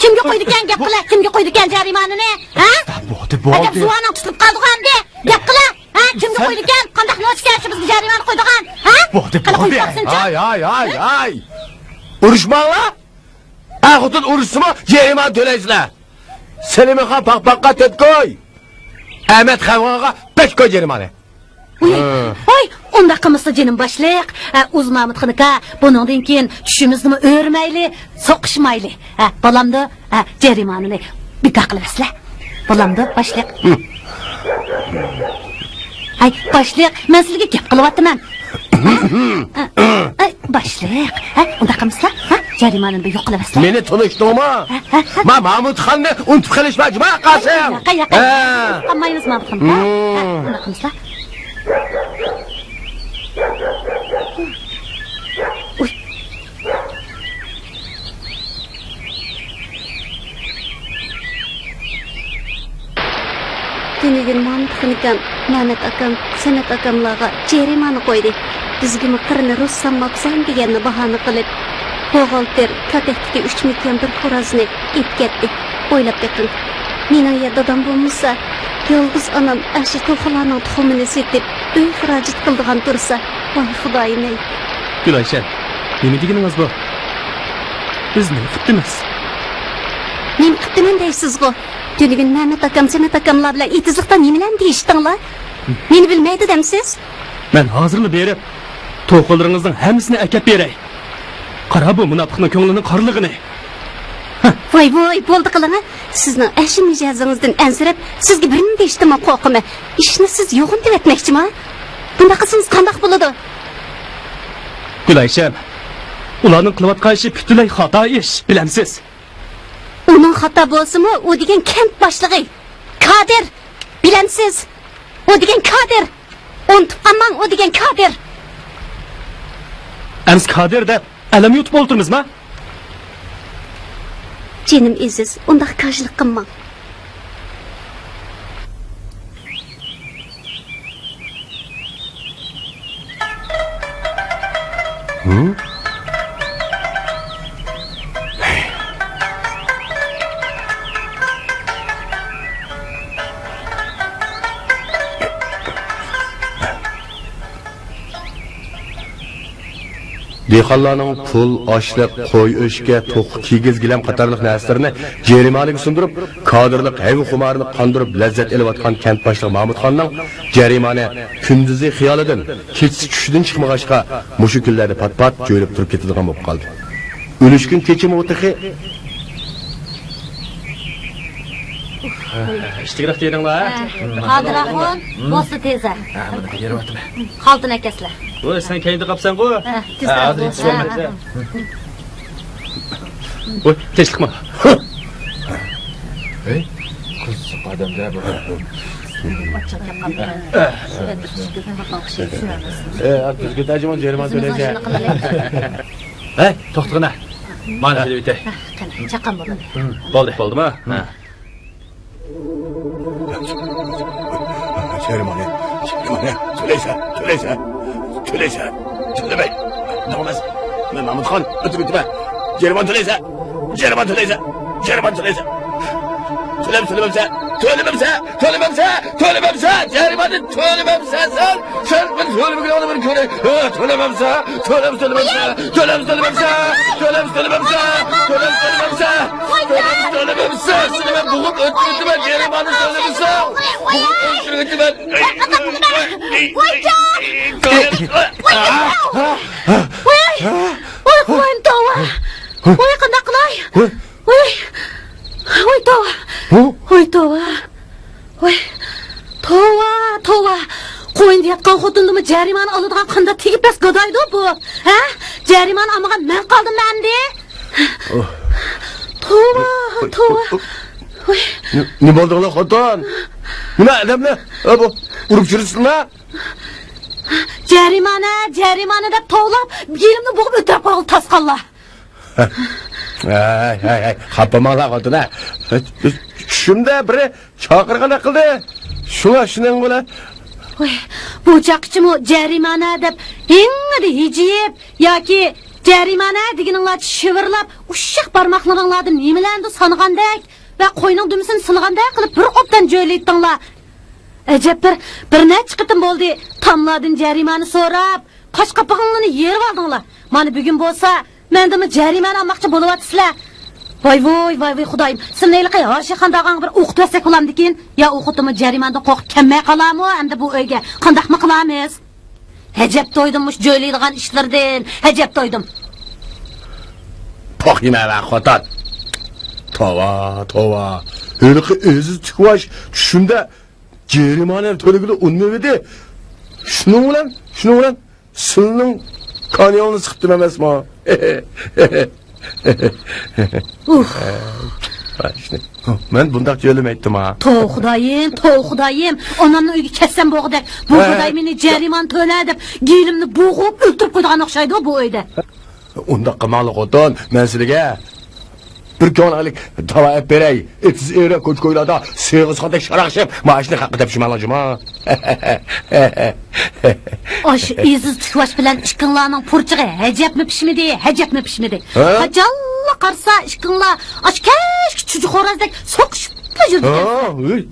كىمگە قويىدىكەن؟ گەپ قىلە، كىمگە قويىدىكەن جەرىمانىنى، ھە؟ بولدى، بولدى. ئەجەب زۇۋانىڭ تۇتۇلۇپ قالدىغۇ ئەمدى. گەپ قىلە، ھە؟ كىمگە قويىدىكەن؟ قانداق نوچىكەن شۇ بىزگە جەرىمانە قويىدىغان، ھە؟ بولدى، قېنى، قويۇپ بولدى. باقسۇنچە. ھاي، ھاي، ھاي، ھاي. ئۇرۇشماڭلار. ئەر خوتۇن ئۇرۇشسىمۇ جەرىمانە تۆلەيسىلەر. سەلىمەخان پاقپاققا تۆت كوي. ئەمەت خەۋغاغا بەش كوي جەرىمانە. ۋاي، ھە. ۋاي، ئۇنداق قىلمىسا جېنىم باشلىق. ئە، ئۇز مامۇتخان ئاكا، بۇنىڭدىن كېيىن چۈشىمىزنىمۇ ئۆرمەيلى، سوقۇشمايلى. ھە، بولامدۇ؟ ھە، جەرىمانىنى بىكار قىلىۋەتسىلە. بولامدۇ، باشلىق؟ ھە. ئاي، باشلىق، مەن سىلىگە گەپ قىلىۋاتىمەن. ھە، ھە، ھە، باشلىق، ھە، ئۇنداق قىلمىسىلا، ھە، جەرىمانىنى بىر يوق قىلىۋەتسىلە. مېنى تونۇشتۇڭمۇ؟ ھە، ھە، ھە. ما مامۇتخاننى ئۇنتۇپ قېلىشما، جۇما قاسىم. ياقا، ياقا. ھە. قالمايمىز مامۇتخان. ھە، ھە، ھە، ئۇنداق قىلمىسىلا. ئۇي. تۈنۈگۈن مامۇتخان ئاكام، مەمەت ئاكام، سەمەت ئاكاملارغا جەرىمانە قويدى. بىزگىمۇ قىرنى رۇسسان ماپسان دېگەننى باھانە قىلىپ، بوغالتىر كاتەكتىكى ئۈچ مىكيان بىر خورازنى ئېلىپ كەتتى. ئويلاپ بېقىڭ، مېنىڭ يا دادام بولمىسا، يالغۇز ئانام ئاشۇ توخۇلارنىڭ تۇخۇمىنى سېتىپ، ئۆي خىراجىتى قىلىدىغان تۇرسا، ۋاي خۇدايىم-ئەي! گۈلئايشەم، نېمە دېگىنىڭىز بۇ؟ بىز نېمە قىپتىمىز؟ نېمە قىپتىمەن دەيسىزغۇ؟ تۈنۈگۈن مەمەت ئاكام، سەمەت ئاكاملار بىلەن ئېتىزلىقتا نېمىلەرنى دېيىشتىڭلار؟ مېنى بىلمەيدۇ دەمسىز؟ مەن ھازىرلا بېرىپ، توخۇلىرىڭىزنىڭ ھەممىسىنى ئەكەپ بېرەي. قارا، بۇ مۇناپىقنىڭ كۆڭلىنىڭ قارىلىقىنى. ھە. ۋاي، ۋاي، بولدى قىلىڭە. سىزنىڭ ئەشۇ مىجەزىڭىزدىن ئەنسىرەپ، سىزگە بىرنېمە دېيىشتىنمۇ قورقىمەن. ئىشنى سىز يوغىنىتىۋەتمەكچىما؟ بۇنداق قىلسىڭىز قانداق بولىدۇ؟ گۈلئايشەم، ئۇلارنىڭ قىلىۋاتقان ئىشى پۈتۈنلەي خاتا ئىش، بىلەمسىز؟ ئۇنىڭ خاتا بولسىمۇ، ئۇ دېگەن كەنت باشلىقى. كادىر! بىلەمسىز؟ ئۇ دېگەن كادىر! ئۇنتۇپ قالماڭ، ئۇ دېگەن كادىر! ئەمسە كادىر دەپ ئەلەم يۇتۇپ ئولتۇرىمىزما؟ جېنىم ئەزىز، ئۇنداق كاجلىق قىلماڭ. ھە؟ دېھقانلارنىڭ پۇل، ئاشلىق، قوي، ئۆشكە، توخۇ، كىگىز، گىلەم قاتارلىق نەرسىلىرىنى جەرىمانىگە سۇندۇرۇپ، كادىرلىق ھەيۋە خۇمارىنى قاندۇرۇپ لەززەت ئېلىۋاتقان كەنت باشلىقى مامۇتخاننىڭ جەرىمانە كۈندۈزى خىيالىدىن، كېچىسى چۈشىدىن چىقمىغاچقا، مۇشۇ كۈنلەردە پات-پات جۆيلۈپ تۇرۇپ كېتىدىغان بولۇپ قالدى. ئۈلۈشكۈن كېچىمۇ تېخى. ئىشتىكرەك دېدىڭلار. ھە، قادىر ئاخۇن، بولسا تېزە. ھە، مانا بېرىۋاتىمەن. خالتىنى ئەكەسلە. ۋوي، سەن كەينىدە قاپسەنغۇ. ھە، تېز ھە، ھازىر يېتىشىۋالىمەن. ھە، ھە. ۋوي، تىنچلىقما. ھەي، قىزىق ئادەم-دە بۇ. ئاچچىق گەپ قىلىپ. ھە. ئە، تۈزگۈن تەجىمۇ جەرىمانە تۆلەيسەن. ھەي، توختىغىنا. مانا، ھە. كېلىۋېتەي. ھە، قېنى، چاققان بولدى. ھىم، بولدى. بولدىما؟ ھە. جەرىمانە، جەرىمانە، تۆلەيسەن، تۆلەيسەن، تۆلەيسەن، تۆلىمەي. نوماس، مەن مامۇتخان، ئۆتۈپ كېتىمەن. جەرىمانە تۆلەيسەن، جەرىمانە تۆلەيسەن، جەرىمانە تۆلەيسەن. تۆلەم، تۆلىمەمسەن، تۆلىمەمسەن، تۆلىمەمسەن، تۆلىمەمسەن، جەرىمانە تۆلىمەمسەن سەن. سەن بىر تۆلىمىگىن، ئانا بىر كۆرەي. ھە، تۆلىمەمسە، تۆلەم، تۆلىمەمسە، تۆلەم، تۆلىمەمسە، تۆلەم، تۆلىمەمسە، تۆلەم، تۆلىمەمسە، تۆلەم، تۆلىمەمسە، سېنى مەن بوغۇپ ئۆلتۈرۈۋېتىمەن، جەرىمانە تۆلىمىسەڭ، بوغۇپ ئۆلتۈرۈۋېتىمەن. ۋايجان! ۋاي، ۋاي، توۋا! ۋاي، قانداق قىلاي؟ ۋاي، ۋاي، توۋا! ۋاي، توۋا! ۋاي، توۋا، توۋا! قوينىدا ياتقان خوتۇندىنمۇ جەرىمانە ئالىدىغان قانداق تېگى پەس گادايدۇ بۇ؟ ھە؟ جەرىمانە ئالمىغان مەن قالدىممۇ ئەمدى؟ توۋا، توۋا! ۋاي. نېمە بولدۇڭلار خوتۇن؟ نېمە ئادەملەر؟ بۇ ئۇرۇپ يۈرسىڭلار؟ جەرىمانە، جەرىمانە دەپ توۋلاپ، يېنىمنى بوغۇپ ئۆلتۈرۈپ قويغىلى تاسقانلار. ھەي، ھەي، ھەي، خاپا بولماڭلار خوتۇن، ھە. چۈشۈمدە بىرى چاقىرغاندەك قىلدى. شۇڭا شۇنىڭ بىلەن. ۋاي، بۇ چاغقىچىمۇ جەرىمانە دەپ ھىڭڭىدە ھىجىيىپ ياكى جەرىمانە دېگىنىڭلارچە شىۋىرلاپ، ئۇششاق بارماقلىرىڭلاردا نېمىلەرنىدۇر سانىغاندەك ۋە قوينىڭ دۈمبىسىنى سىلىغاندەك قىلىپ بىر ئوبدان جۆيلەيتتىڭلار. ئەجەب بىر، بىر نەچچە قېتىم بولدى، تاملاردىن جەرىمانە سوراپ، قاش قاپىقىڭلارنى يېرىۋالدىڭلار. مانا بۈگۈن بولسا، مەندىنمۇ جەرىمانە ئالماقچى بولۇۋاتىسىلەر. ۋاي ۋۇي، ۋاي ۋۇي خۇدايىم، سېنى ھېلىقى ھارشى خانداغاڭغا بىر ئوقۇتۇۋەتسەك بولامدىكىن؟ يا ئۇ خوتۇنمۇ جەرىمانىدىن قورقۇپ كەلمەي قالامۇ ئەمدى بۇ ئۆيگە؟ قانداقمۇ قىلامىز؟ ھەجەپ تويدۇم مۇشۇ جۆيلەيدىغان ئىشلىرىدىن، ھەجەپ تويدۇم. پاخ يېمەيۋە خوتۇن. توۋا، توۋا. ھېلىقى ئېزىز تۈكۋاش چۈشۈمدە جەرىمانە تۆلىگىلى ئۇنىمىۋىدى. شۇنىڭ بىلەن، شۇنىڭ بىلەن سىلىنىڭ كانىيىڭىزنى سىقىپتىم ئەمەسمۇ؟ ئۇھ. مەن بۇنداق يۆلىمەيتتىم ھا. توۋا خۇدايىم، توۋا خۇدايىم. ئانامنىڭ ئۆيىگە كەتسەم بولغۇدەك. بۇ ھە. خۇداي مېنى جەرىمانە تۆلە دەپ، گېلىمنى بوغۇپ ئۆلتۈرۈپ قويىدىغان ئوخشايدۇ بۇ ئۆيدە. ئۇنداق قىلماڭلار خوتۇن، مەن سىلىگە بىر كۆڭۈل ئېلىك داۋا ئېلىپ بېرەي. ئېتىز ئېرى كوچا-كويلاردا سېغىزخاندەك شاراقشىپ، مائاشنى خەققە تېپىشماڭلار جۇما. ئاشۇ ئېزىز تۈكۋاش بىلەن ئىككىڭلارنىڭ پۇرچىقى ھەجەپمۇ پىشمىدى، ھەجەپمۇ پىشمىدى. ھە؟ قاچانلا قارىسا ئىككىڭلار ئاشۇ كەچكى چۈجە خورازدەك سوقۇشۇپلا يۈرىدىكەنسىلەر. ھە، ھۆي.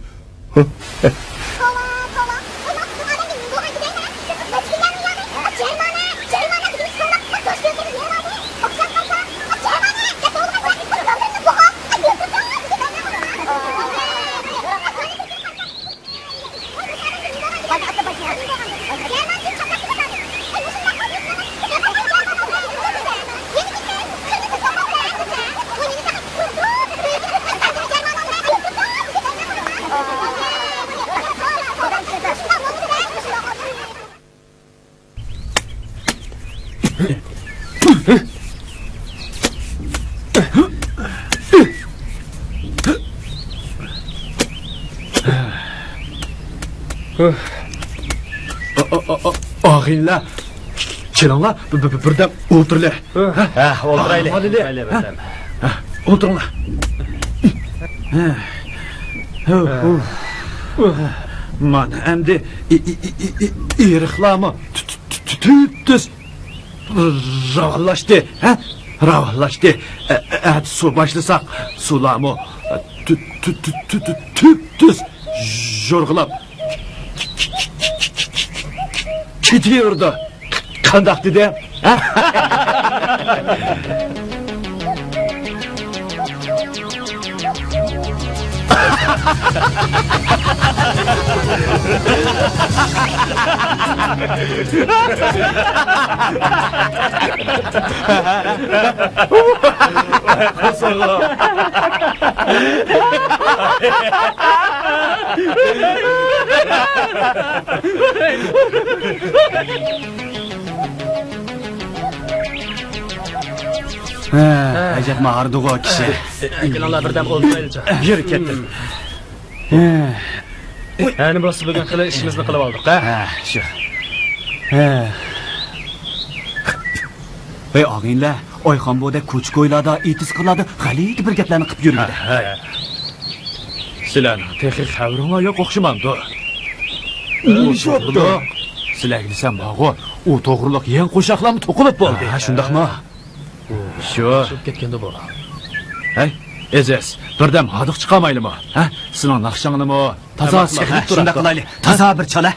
ئاغىنىلەر، كېلىڭلار، بىر، بىر، بىردەم ئولتۇرىلى. ھە، ئولتۇرايلى. ئولتۇرايلى بىردەم. ھە، ئولتۇرۇڭلار. مانا ئەمدى ئېرىقلارمۇ تۈ-، تۈ-، تۈ-، تۈپتۈز راۋانلاشتى، ھە؟ راۋانلاشتى. ئە-، ئە-، ئەتە سۇ باشلىساق، سۇلارمۇ تۈ-، تۈ-، تۈپتۈز جورغىلاپ كېتىۋېرىدۇ. قانداق دېدىم؟ ھە؟ ھە، ئەجەبمۇ ھاردىغۇ كىشى. ئەكېلىڭلار، بىردەم ئولتۇرايلىچۇ. يۈر، كەتتىم. ھە، نېمە بولسا بۈگۈن خېلى ئىشىمىزنى قىلىۋالدۇق، ھە؟ ھە، شۇ. ھە. ھەي، ئاغىنىلەر، ئايخان بۇدەك كوچا-كويلاردا، ئېتىز-قىرلاردا غەلىتە بىر گەپلەرنى قىپ يۈرمىدى. ھە، ھە. سىلەرنىڭ تېخى خەۋىرىڭلار يوق ئوخشىمامدۇ؟ نېمە ئىش بوپتۇ؟ سىلەرگە دېسەم بارغۇ، ئۇ توغرۇلۇق يېڭى قوشاقلارمۇ توقۇلۇپ بولدى. ھە، شۇنداقمۇ؟ شۇ. شۇ كەتكەندە بۇ. ھەي، ئەزىز، بىردەم ھاردۇق چىقارمايلىمۇ؟ ھە؟ سېنىڭ ناخشاڭنىمۇ تازا سېغىنىپ تۇراتتۇق. شۇنداق قىلايلى. تازا بىر چال، ھە؟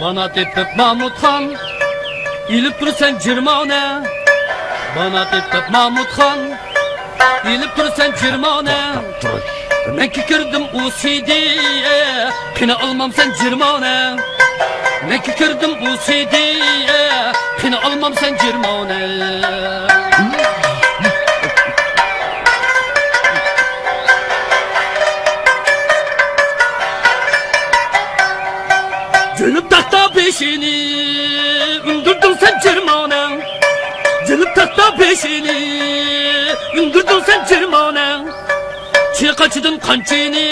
بانا تېپىپ مامۇتخان، ئېلىپ تۇرسەن جىرمانە. بانا تېپىپ مامۇتخان، ئېلىپ تۇرسەن جىرمانە. مەن كىردىم ئۇ سىدى، قېنى ئالمامسەن جىرمانە. مەن كىردىم ئۇ سىدى، قېنى ئالمامسەن جىرمانە. جۆلۈپ تاختا بېشىنى ئۈندۈردۈڭ سەن جىرمانە. جۆلۈپ تاختا بېشىنى ئۈندۈردۈڭ سەن جىرمانە. چىنە قاچىدىن قانچىنى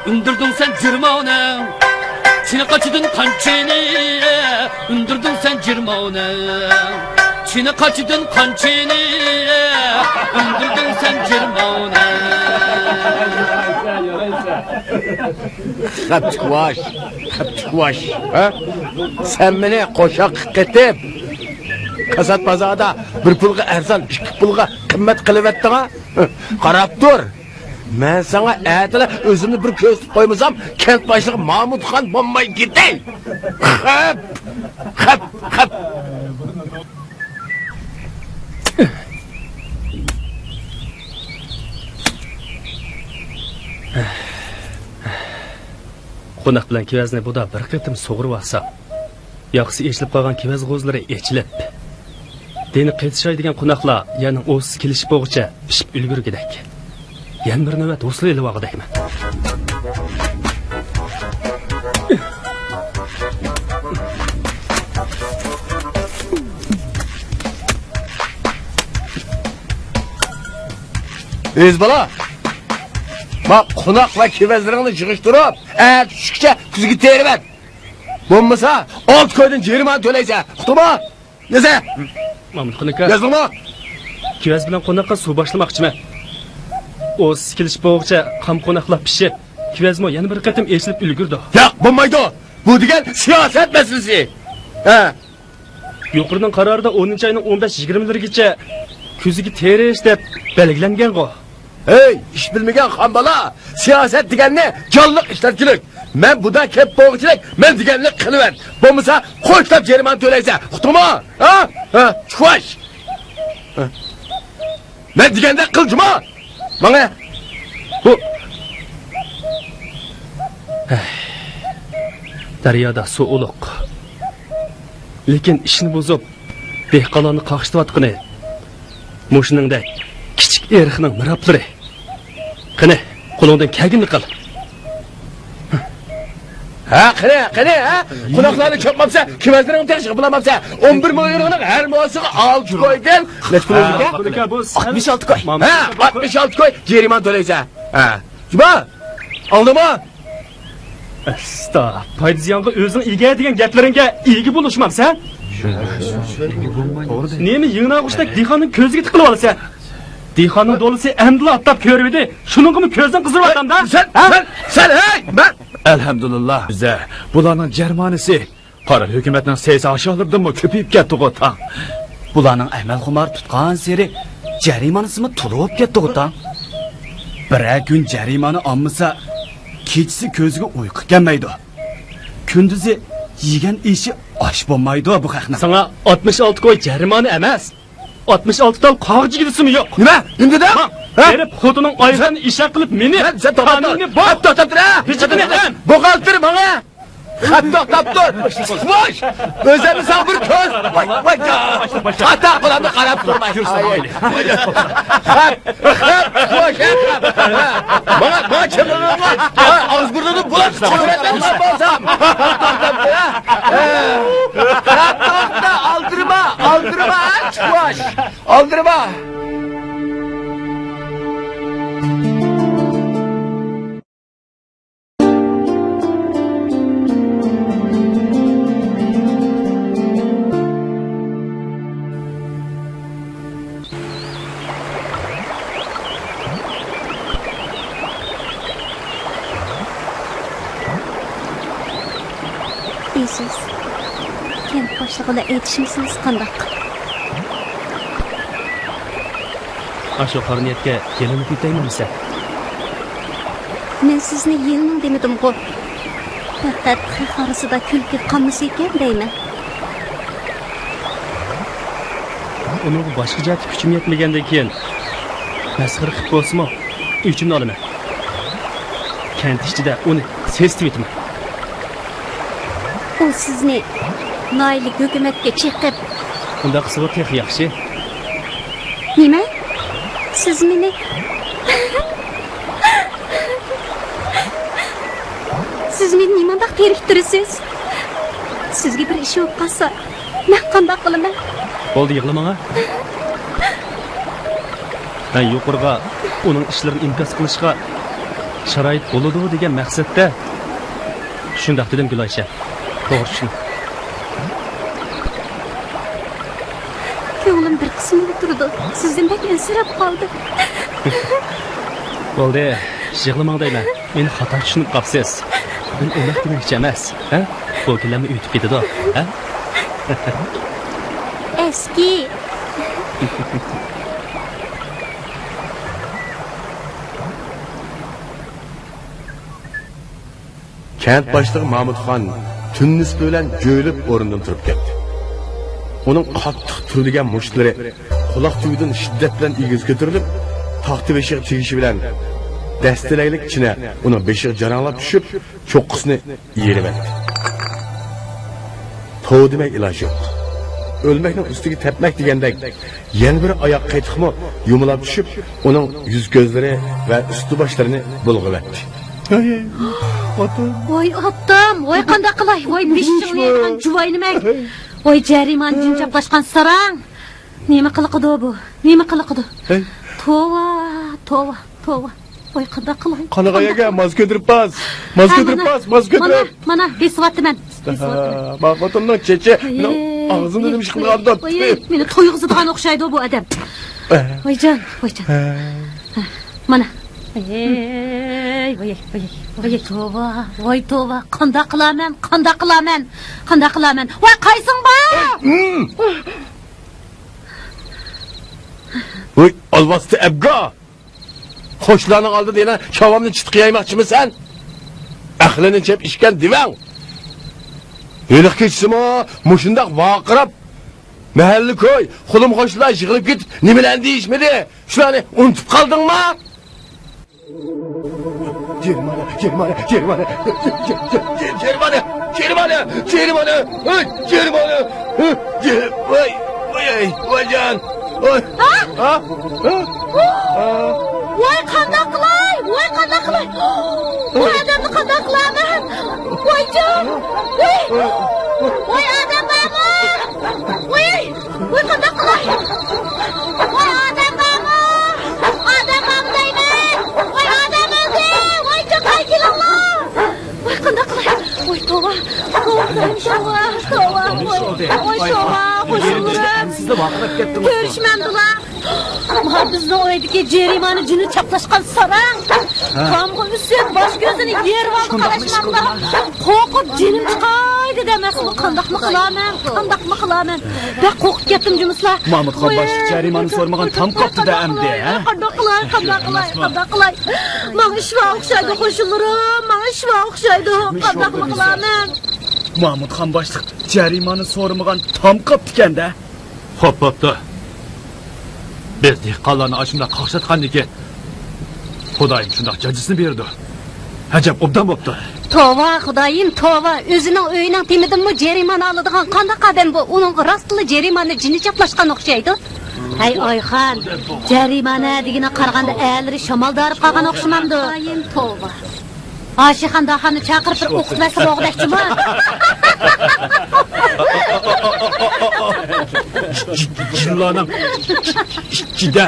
ئۈندۈردۈڭ سەن جىرمانە. چىنە قاچىدىن قانچىنى ئۈندۈردۈڭ سەن جىرمانە. چىنە قاچىدىن قانچىنى ئۈندۈردۈڭ سەن جىرمانە. خەپچىكۋاش، خەپچىكۋاش، ھە؟ سەن مېنى قوشاققا قېتىپ، كاسات بازاردا بىر پۇلغا ئەرزان، ئىككى پۇلغا قىممەت قىلىۋەتتىڭ، ھە؟ قاراپ تۇر. مەن ساڭا ئەتىلا ئۆزۈمنى بىر كۆرسىتىپ قويمىسام، كەنت باشلىقى مامۇتخان بولماي كېتەي. خەپ! خەپ! خەپ! قوناق بىلەن كېۋەزنى بۇدا بىر قېتىم سۇغۇرۇۋالسا، ياقىسى ئېچىلىپ قالغان كېۋەز غوزلىرى ئېچىلىپ، دېنى قېتىشاي دېگەن قوناقلار يەرنىڭ ئوسىسى كېلىشىپ بولغۇچە پىشىپ ئۈلگۈرگۈدەك. يەنە بىر نۆۋەت ھوسۇل ئېلىۋالغۇدەكمەن. ئۆز بالا، ما قوناق ۋە كېۋەزلىرىڭنى يىغىشتۇرۇپ، ئەتە چۈشكىچە كۈزگە تېرىۋەت. بولمىسا، ئالتە كويدىن جەرىمانە تۆلەيسەن. ئۇقتۇڭمۇ؟ يازە! مامۇتخان ئاكا. يازدىڭمۇ؟ كېۋەز بىلەن قوناققا سۇ باشلىماقچىمەن. ئوسىسى كېلىشىپ بولغۇچە قام قوناقلار پىشىپ، كېۋەزمۇ يەنە بىر قېتىم ئېچىلىپ ئۈلگۈردى. ياق، بولمايدۇ. بۇ دېگەن سىياسەت مەسىلىسى. ھە. يۇقىرىنىڭ قارارىدا ئونىنچى ئاينىڭ ئون بەش يىگىرمىلىرىگىچە كۈزگە تېرىش دەپ بەلگىلەنگەنغۇ. ھەي، ئىش بىلمىگەن خان بالا، سىياسەت دېگەننى جانلىق ئىشلەتكۈلۈك. مەن بۇدا كەپ بولغۇچىلىك، مەن دېگەننى قىلىۋەت. بولمىسا، قوشلاپ جەرىمانە تۆلەيسەن. ئۇقتۇڭمۇ؟ ھە؟ ھە، چۇۋاش! ھە. مەن دېگەندەك قىل، جۇما! ماڭە! بۇ. ھەي، دەريادا سۇ ئۇلۇغ. لېكىن ئىشنى بۇزۇپ، دېھقانلارنى قاقشىتىۋاتقىنى مۇشۇنىڭدەك كىچىك ئېرىقنىڭ مىرابلىرى. قېنى، قولۇڭدىن كەلگىنىنى قىل. ھە، قېنى، قېنى، ھە؟ قوناقلارنى چاپماپسەن، كېۋەزلىرىڭنى تېخى يىغىپ بولالماپسەن. ئون بىر مىليوننىڭ ھەر موسىغا ئالتە كويدىن. نەچچە پۇل ئىكەن؟ ئاتمىش ئالتە كوي. ھە، ئاتمىش ئالتە كوي جەرىمانە تۆلەيسەن. ھە. جۇما، ئالدىما؟ ئەستا، پايدا زىيانغا ئۆزۈڭ ئىگە دېگەن گەپلىرىڭگە ئىگە بولۇشمامسەن؟ نېمە يىڭناغۇچتەك دېھقاننىڭ كۆزىگە تىقىلىۋالىسەن؟ دېھقاننىڭ دولىسى ئەمدىلا ئاتلاپ كۆرۈۋىدى، شۇنىڭغىمۇ كۆزۈڭ قىزىرىۋاتامدا؟ سەن، ھە؟ سەن، سەن، ھەي، مەن. ئەلھەمدۇلىللا، بىزدە بۇلارنىڭ جەرىمانىسى قارا ھۆكۈمەتنىڭ سەي-ساشالىرىدىنمۇ كۆپىيىپ كەتتىغۇ تاڭ. بۇلارنىڭ ئەمەل خۇمار تۇتقانسېرى جەرىمانىسىمۇ تولۇپ كەتتىغۇ تاڭ. بىرەر كۈن جەرىمانە ئالمىسا، كېچىسى كۆزىگە ئۇيقۇ كەلمەيدۇ. كۈندۈزى يېگەن ئېشى ئاش بولمايدۇ بۇ خەقنىڭ. ساڭا ئاتمىش ئالتە كوي جەرىمانە ئەمەس، ئاتمىش ئالتە تال قاغا جىگدىسىمۇ يوق. نېمە؟ نېمە دېدىڭ؟ ھە؟ بېرىپ خوتۇنۇڭ ئايىغىنى ئىشاق قىلىپ مېنىپ، سەن توختاپ تۇر. قانۇننى بوز. توختاپ تۇر، ھە؟ پېچىتىنى ئەم. بوغالتىر ماڭا. خەپ توختاپ تۇر. بوش. ئۆزۈمنى ساڭا بىر كۆز. ۋاي، ۋاي، تاتا قولۇمنى قاراپ تۇرماي. خەپ، خەپ، بوش، خەپ. ماڭا، ماڭا چېلىنىڭلار. ئاغزى بۇرنۇمنى بۇلاپ چىقىۋېرەتمەن بولسام. خەپ توختاپ تۇر، ھە؟ خەپ توختا، ئالدىرىما، ئالدىرىما، ھە، چۇۋاش. ئالدىرىما. ئېزىز، كەنت باشلىقى بىلەن ئېيتىشمىسىڭىز قانداق؟ ئاشۇ قارا نىيەتكە يېلىنىپ كېتەيمۇ دېسە؟ مەن سىزنى يېلىنىڭ دېمىدىمغۇ. پەقەت خەق ئارىسىدا كۈلكە قالمىسىكەن دەيمەن. ئۇنىڭغا باشقا جەھەتتە كۈچۈم يەتمىگەندىن كېيىن، مەسخىرە قىلىپ بولسىمۇ، ئۆچۈمنى ئالىمەن. كەنت ئىچىدە ئۇنى سېسىتىۋېتىمەن. ئۇ سىزنى ناھىيەلىك ھۆكۈمەتكە چېقىپ. ئۇنداق قىلسىغۇ تېخى ياخشى. نېمە؟ سىز مېنى، سىز مېنى نېمانداق تېرىكتۈرىسىز؟ سىزگە بىر ئىش بولۇپ قالسا، مەن قانداق قىلىمەن؟ بولدى، يىغلىماڭا. مەن يۇقىرىغا ئۇنىڭ ئىشلىرىنى ئىنكاس قىلىشقا شارائىت بولىدۇ دېگەن مەقسەتتە شۇنداق دېدىم، گۈلئايشە. توغرا چۈشىنىڭ. كۆڭلۈم بىر قىسمىدا تۇرىدۇ. سىزدىن بەك ئەنسىرەپ قالدىم. بولدى، يىغلىماڭ دەيمەن. مېنى خاتا چۈشىنىپ قاپسىز. مەن ئۇنداق دېمەكچى ئەمەس. ھە؟ بۇ كۈنلەرمۇ ئۆتۈپ كېتىدۇ. ھە؟ ئەسكى. كەنت باشلىقى مامۇتخان تۈننىسى بىلەن جۆيلۈپ ئورنىدىن تۇرۇپ كەتتى. ئۇنىڭ قاتتىق تۈۋلىگەن مۇشتلىرى قۇلاق تۈۋىدىن شىددەت بىلەن ئېگىز كۆتۈرۈلۈپ، تاختا بېشىغا تېگىشى بىلەن دەستىلەكلىك چىنە ئۇنىڭ بېشىغا جاراڭلاپ چۈشۈپ، چوققىسىنى يېرىۋەتتى. توۋا دېمەي ئىلاج يوق. ئۆلمەكنىڭ ئۈستىگە تەپمەك دېگەندەك، يەنە بىر ئاياغ قېتىقمۇ يۇمىلاپ چۈشۈپ، ئۇنىڭ يۈز-كۆزلىرى ۋە ئۈستى-باشلىرىنى بۇلغىۋەتتى. ھەي، ئاتا. ۋاي ئاتام، ۋاي قانداق قىلاي، ۋاي بېشىڭنى يەيدىغان جۇۋاينىمەك. ۋاي جەرىمانە جىن چاپلاشقان ساراڭ. نېمە قىلىقىدۇ بۇ؟ نېمە قىلىقىدۇ؟ ھەي. توۋا، توۋا، توۋا. ۋاي قانداق قىلاي؟ قانىغايەگە ماز كۆتۈرۈپ باس. ماز كۆتۈرۈپ باس، ماز كۆتۈرۈپ. مانا، مانا، بېسىۋاتىمەن. بېسىۋاتىمەن. ئاپا، ماڭا خوتۇننىڭ چېچى مېنىڭ ئاغزىمنى نېمە ئىش قىلغاندۇ؟ ۋاي، مېنى تويغۇزىدىغان ئوخشايدۇ بۇ ئادەم. ۋايجان، ۋايجان. مانا. ۋاي، ۋاي، ۋاي، ۋاي توۋا، ۋاي توۋا. قانداق قىلامەن، قانداق قىلامەن، قانداق قىلامەن؟ ۋاي قايسىڭ بار؟ ۋاي ئالۋاستى ئەبگا! قوشلارنىڭ ئالدىدا يەنە چاۋامنى چىتقا يايماقچىمۇ سەن؟ ئەقلىنى چەپ ئىچكەن دېۋەڭ! ھېلىقى كېچىسىمۇ مۇشۇنداق ۋارقىراپ، مەھەللە-كوي، قولۇم-قوشنىلار يىغىلىپ كېتىپ نېمىلەرنى دېيىشمىدى؟ شۇلارنى ئۇنتۇپ قالدىڭمۇ؟ جەرىمانە، جەرىمانە، جەرىمانە. جەرىمانە، جەرىمانە، جەرىمانە. ھەي، جەرىمانە. ھەي، جەر-، ۋاي، ۋاي، ۋايجان. ۋاي. ھا؟ ھا؟ ھا؟ ھا؟ ۋاي، قانداق قىلاي؟ ۋاي، قانداق قىلاي؟ ۋاي، ئادەمنى قانداق قىلامەن؟ ۋايجان. ۋاي. ۋاي، ئادەم بارمۇ؟ ۋاي. ۋاي، قانداق قىلاي؟ ۋاي، ئادەم بارمۇ؟ ئادەم بارمۇ دەيمەن؟ ۋاي، ئادەم ئۆلدى! ۋاي، چوقاي كېلىڭلار! ۋاي، قانداق قىلاي؟ ۋاي، توۋا! توۋا، توۋا، توۋا! ۋاي، ۋاي، توۋا، قوشنىلىرىم! كۆرۈشمەمدىلا! مانا بىزنىڭ ئۆيدىكى جەرىمانە جىنى چاپلاشقان ساراڭ! تامغا ئۈسۈپ، باش كۆزىنى يېرىۋالدى، قاراشمامدا! قورقۇپ جېنىم چىقاي دېدى ئەمەسمۇ؟ قانداقمۇ قىلامەن؟ قانداقمۇ قىلامەن؟ بەك قورقۇپ كەتتىم جۇمۇسلا. مامۇتخان باشلىق جەرىمانە سورىمىغان تام قاپتۇ-دە ئەمدى، ھە؟ قانداق قىلاي، قانداق قىلاي، قانداق قىلاي؟ ماڭا ئىشۋا ئوخشايدۇ قوشنىلىرىم، ماڭا ئىشۋا ئوخشايدۇ. قانداقمۇ قىلامەن؟ مامۇتخان باشلىق جەرىمانە سورىمىغان تام قاپتىكەن-دە. خوپ بوپتۇ. بىز دېھقانلارنى ئاشۇنداق قاقشاتقاندىكىن، خۇدايىم شۇنداق جاجىسىنى بېرىدۇ. ئەجەب ئوبدان بوپتۇ. توۋا، خۇدايىم، توۋا! ئۆزىنىڭ ئۆيىنىڭ تېمىدىنمۇ جەرىمانە ئالىدىغان قانداق ئادەم بۇ؟ ئۇنىڭغا راستلا جەرىمانە جىنى چاپلاشقان ئوخشايدۇ. ھەي، ئايخان، جەرىمانە دېگىنىگە قارىغاندا ئەللىرى شامالدا ھارىپ قالغان ئوخشىمامدۇ؟ خۇدايىم، توۋا! ئاشىخان داخاننى چاقىرىپ بىر ئوقۇتۇۋەرسە بولغۇدەك جۇما. جىنلارنىڭ ئىچىدە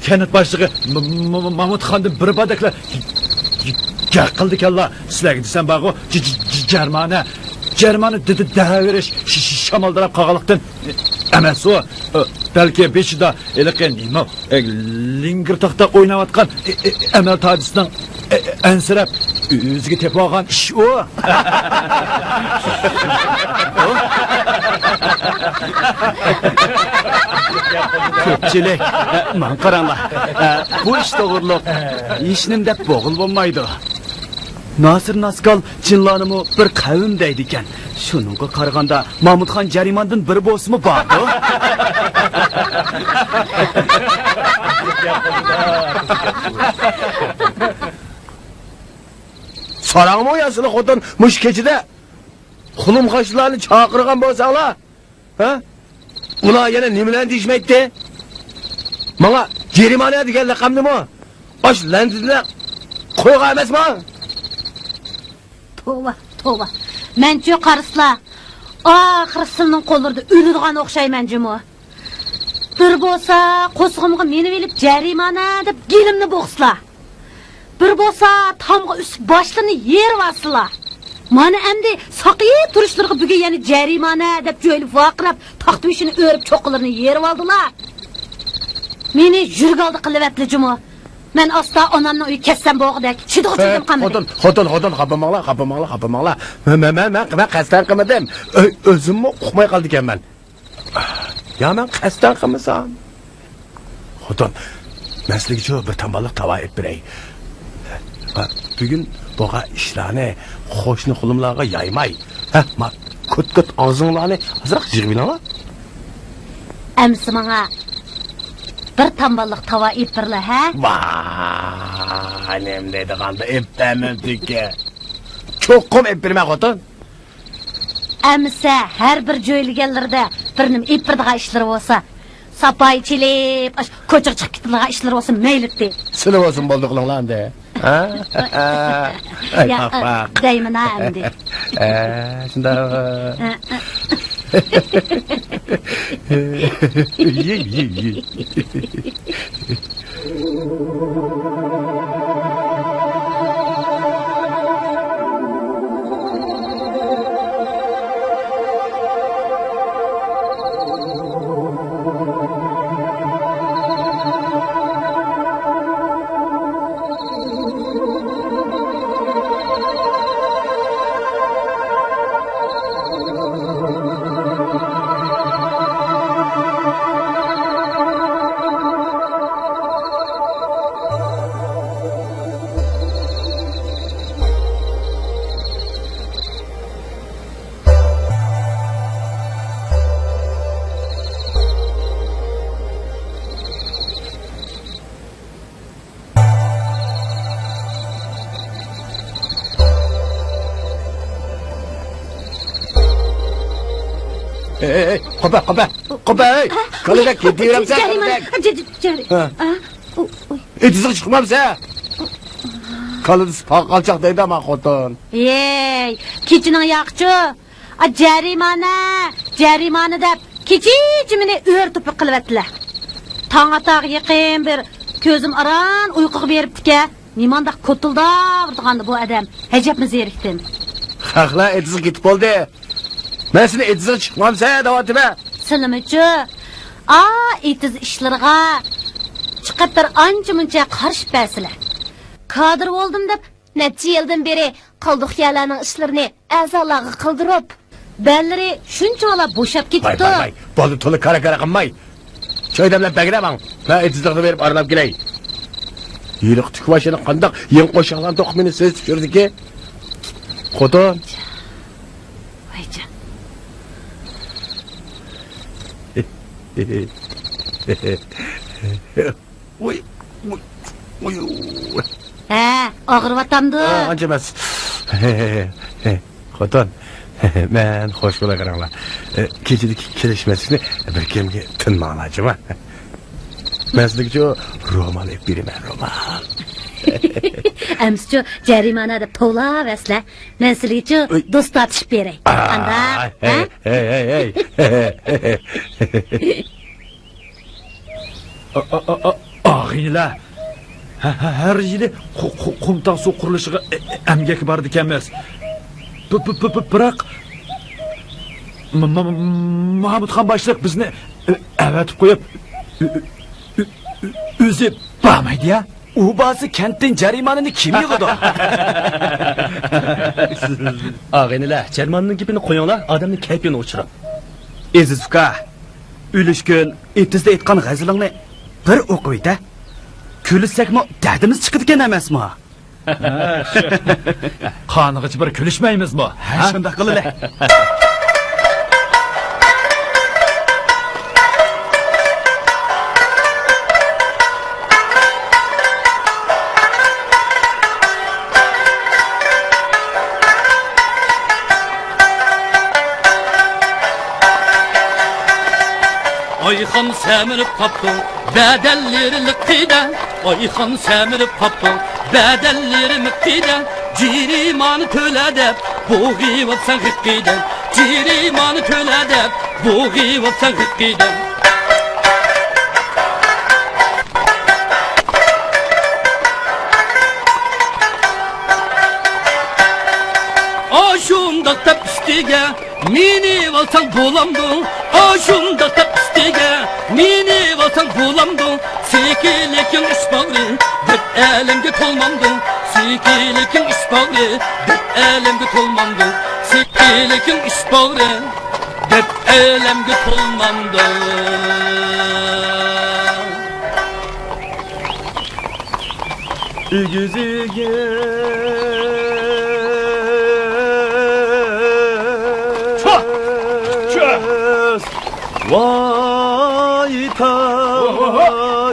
كەنت باشلىقى م-، م-، مامۇتخاندىن بىر باردەكلا گەپ قىلىدىكەنلا. سىلەرگە دېسەم بارغۇ، ج-، ج-، ج-، جەرمانە، جەرمانە دېدى دەۋېرىش ش-، ش-، شامالدىراپ قالغانلىقتىن ئەمەس ئۇ. بەلكى بېشىدا ھېلىقى نېمە، ئە، لىڭگىر تاختا ئويناۋاتقان، ئە، ئە، ئەمەل تاجىسىنىڭ، ئە، ئە، ئەنسىرەپ ئۆزىگە تېپىۋالغان ئىش ئۇ. كۆپچىلىك، ئە، ماڭا قاراڭلار. ئە، بۇ ئىش توغرۇلۇق ھېچنېمە دەپ بوغۇل بولمايدۇ. ناسىر ناسكال جىنلارنىمۇ بىر قەۋم دەيدىكەن. شۇنىڭغا قارىغاندا، مامۇتخان جەرىماندىن بىرى بولسىمۇ باردۇ. ساراڭمۇ يا سىلى خوتۇن مۇشۇ كېچىدە قولۇم-قوشنىلارنى چاقىرغان بولساڭلار؟ ھە؟ ئۇلار يەنە نېمىلەرنى دېيىشمەيتتى؟ ماڭا جەرىمانە دېگەن لەقەمنىمۇ ئاش لەنجىدىلەر قويغان ئەمەسمۇ؟ توۋا، توۋا. مەنچۇ قارىسىلا، ئاخىرى سىلىنىڭ قوللىرىدا ئۆلىدىغان ئوخشايمەن جۇمۇ. بىر بولسا قورسىقىمغا مېنىۋېلىپ جەرىمانە دەپ گېلىمنى بوغسىلا. بىر بولسا تامغا ئۈسۈپ باشلىرىنى يېرىۋالسىلا. مانا ئەمدى ساقىيىپ تۇرۇشلىرىغا بۈگۈن يەنە جەرىمانە دەپ جۆيلۈپ ۋارقىراپ، تاختا بېشىنى ئۆرۈپ چوققىلىرىنى يېرىۋالدىلا. مېنى يۈرگەلدى قىلىۋەتلە جۇمۇ. مەن ئاستا ئانامنىڭ ئۆيىگە كەتسەم بولغۇدەك. چىدىغۇچىدىم قالمىدى. خوتۇن، خوتۇن، خوتۇن، خاپا بولماڭلار، خاپا بولماڭلار، خاپا بولماڭلار. مەن، مەن، مەن، مەن قەستەن قىلمىدىم. ئۆ-، ئۆزۈممۇ ئۇقماي قالدىكەنمەن. يا مەن قەستەن قىلمىسام؟ خوتۇن، مەن سىلىگىچۇ بىر تامباللىق تاۋا ئېلىپ بېرەي. ھە، بۈگۈن بولغان ئىشلارنى قوشنا قولۇملارغا يايماي، ھە، ما، كوت-كوت ئاغزىڭلارنى ئازراق يىغىۋېلىڭلار. ئەمسە ماڭا بىر تامباللىق تاۋا ئېلىپ بېرىلە، ھە؟ ۋاي، نېمە دەيدىغاندا ئېلىپ بەرمەمدىكى. چوقۇم ئېلىپ بېرىمەن، خوتۇن. ئەمىسە ھەر بىر جۆيلىگەنلىرىدە بىر نېمە ئېلىپ بېرىدىغان ئىشلىرى بولسا، ساپايى چېلىپ، ئاش، كوچىغا چىقىپ كېتىدىغان ئىشلىرى بولسا مەيلىتى. سىلى بولسۇن، بولدى قىلىڭلار ئەمدى. ھە؟ ئەي، يا، پاق، پاق. دەيمەن ھە ئەمدى. ھە، شۇنداق. ھە، ھە. يېي، يېي، يېي. ئەي، ئەي، ئەي، قوپە، قوپە، قوپە، ئەي! ھە؟ كالىدەك يېتىۋېرەمسەن، جەرىمانە. كالىدەك. جە-، جە-، جەرى-، ھە. ئا، ئۇ، ئۇي. ئېتىزىغا چىقمامسەن؟ كالىدا سىپاغا قالچاق دەيدۇ ئامان خوتۇن. ھەي، كېچىنىڭ ياقىچۇ. ئا، جەرىمانە، جەرىمانە دەپ كېچىچە مېنى ئۆرە توپا قىلىۋەتتىلە. تاڭ ئاتارغا يېقىن بىر كۆزۈم ئاران ئۇيقۇغا بېرىپتىكەن. نېمانداق كوتۇلداۋۇرىدىغاندۇ بۇ ئادەم. ئەجەبمۇ زېرىكتىم. خەقلەر ئېتىزغا كېتىپ بولدى. مەن سېنى ئېتىزغا چىقمامسەن دەۋاتىمەن. سىلىمۇچۇ؟ ئا، ئېتىز ئىشلىرىغا چىقىپ بىر ئانچە مۇنچە قارىشىپ بەرسىلە. كادىر بولدۇم دەپ نەچچە يىلدىن بېرى قالدۇق يەرلەرنىڭ ئىشلىرىنى ئەزالارغا قىلدۇرۇپ، بەللىرى شۇنچىۋالا بوشاپ ۋاي، كېتىپتۇ. ۋاي، ۋاي، بولدى، تولا كارا-كارا قىلماي. چايدەملەپ بەگرە ماڭ. مەن ئېتىزلىقنى بېرىپ ئارىلاپ كېلەي. ھېلىقى تۈك باشىنى قانداق يېڭى قوشاقلارنى توقۇمىنى سېزىپ يۈرىدىكى. خوتۇن. ۋايجان. ۋۇي، ۋۇي، ۋۇي. ھە، ئاغرىۋاتامدۇ؟ ئا، ئانچە ئەمەس. خوتۇن، مەن خوش بولاي قاراڭلار. كېچىدىكى كېلىشمەسلىكنى بىر كىمگە تىنماڭلار، جۇما. مەن سىزگىچۇ رومال ئېلىپ بېرىمەن، رومال. ئەمسىچۇ جەرىمانە دەپ توۋلاۋەرسىلە. مەن سىلىگىچۇ ئۆي. دوست تارتىشىپ بېرەي. ئا، قانداق؟ ھەي، ھە؟ ھەي، ھەي، ھەي. ئا، ئا، ئا، ئا، ئاغىنىلەر، ھە، ھە، ھەر يىلى قۇ-، قۇ-، قۇمتاڭ سۇ قۇرۇلۇشىغا ئە-، ئە-، ئەمگەككە بارىدىكەنمىز. بى-، بى-، بى-، بى-، بىراق، م-، م-، م-، مامۇتخان باشلىق بىزنى، ئە-، ئەۋەتىپ قويۇپ، ئۆ-، ئۆ-، ئۆ-، ئۆ-، ئۆزى بارمايدۇ يا. ئۇ بارسا كەنتتىن جەرىمانىنى كىم يىغىدۇ؟ ئاغىنىلەر، جەرىمانىنىڭ گېپىنى قويۇڭلار، ئادەمنىڭ كەيپىنى ئوچۇرۇڭ. ئېزىز ئۇكا، ئۈلۈشكۈن ئېتىزدا ئېيتقان غەزىلىڭنى بىر ئوقۇۋېتە. كۈلسەكمۇ دەردىمىز چىقىدىكەن ئەمەسمۇ؟ قانىغىچە بىر كۈلۈشمەيمىزمۇ؟ ھە، ھە؟ شۇنداق قىلىلى. ئايخان سەمرىپ قاپتۇ، بەدەللىرى لىققىدە. ئايخان سەمرىپ قاپتۇ، بەدەللىرى مىققىدە. جېرىمانە تۆلە دەپ بوغۇۋاپسەن غىققىدە. جېرىمانە تۆلە دەپ بوغۇۋاپسەن غىققىدە. ئاشۇنداق دەپ ئۈستىگە مېنى ئالساڭ بولامدۇ؟ ئاشۇنداق دەپ ئۈستىگە مېنى ئالساڭ بولامدۇ؟ سېكىلىكىڭ ئىش باغرى دەپ ئەلەمگە تولمامدۇ؟ سېكىلىكىڭ ئىش باغرى دەپ ئەلەمگە تولمامدۇ؟ سېكىلىكىڭ ئىش باغرى دەپ ئەلەمگە تولمامدۇ؟ ئېگىزىگە قاشىدا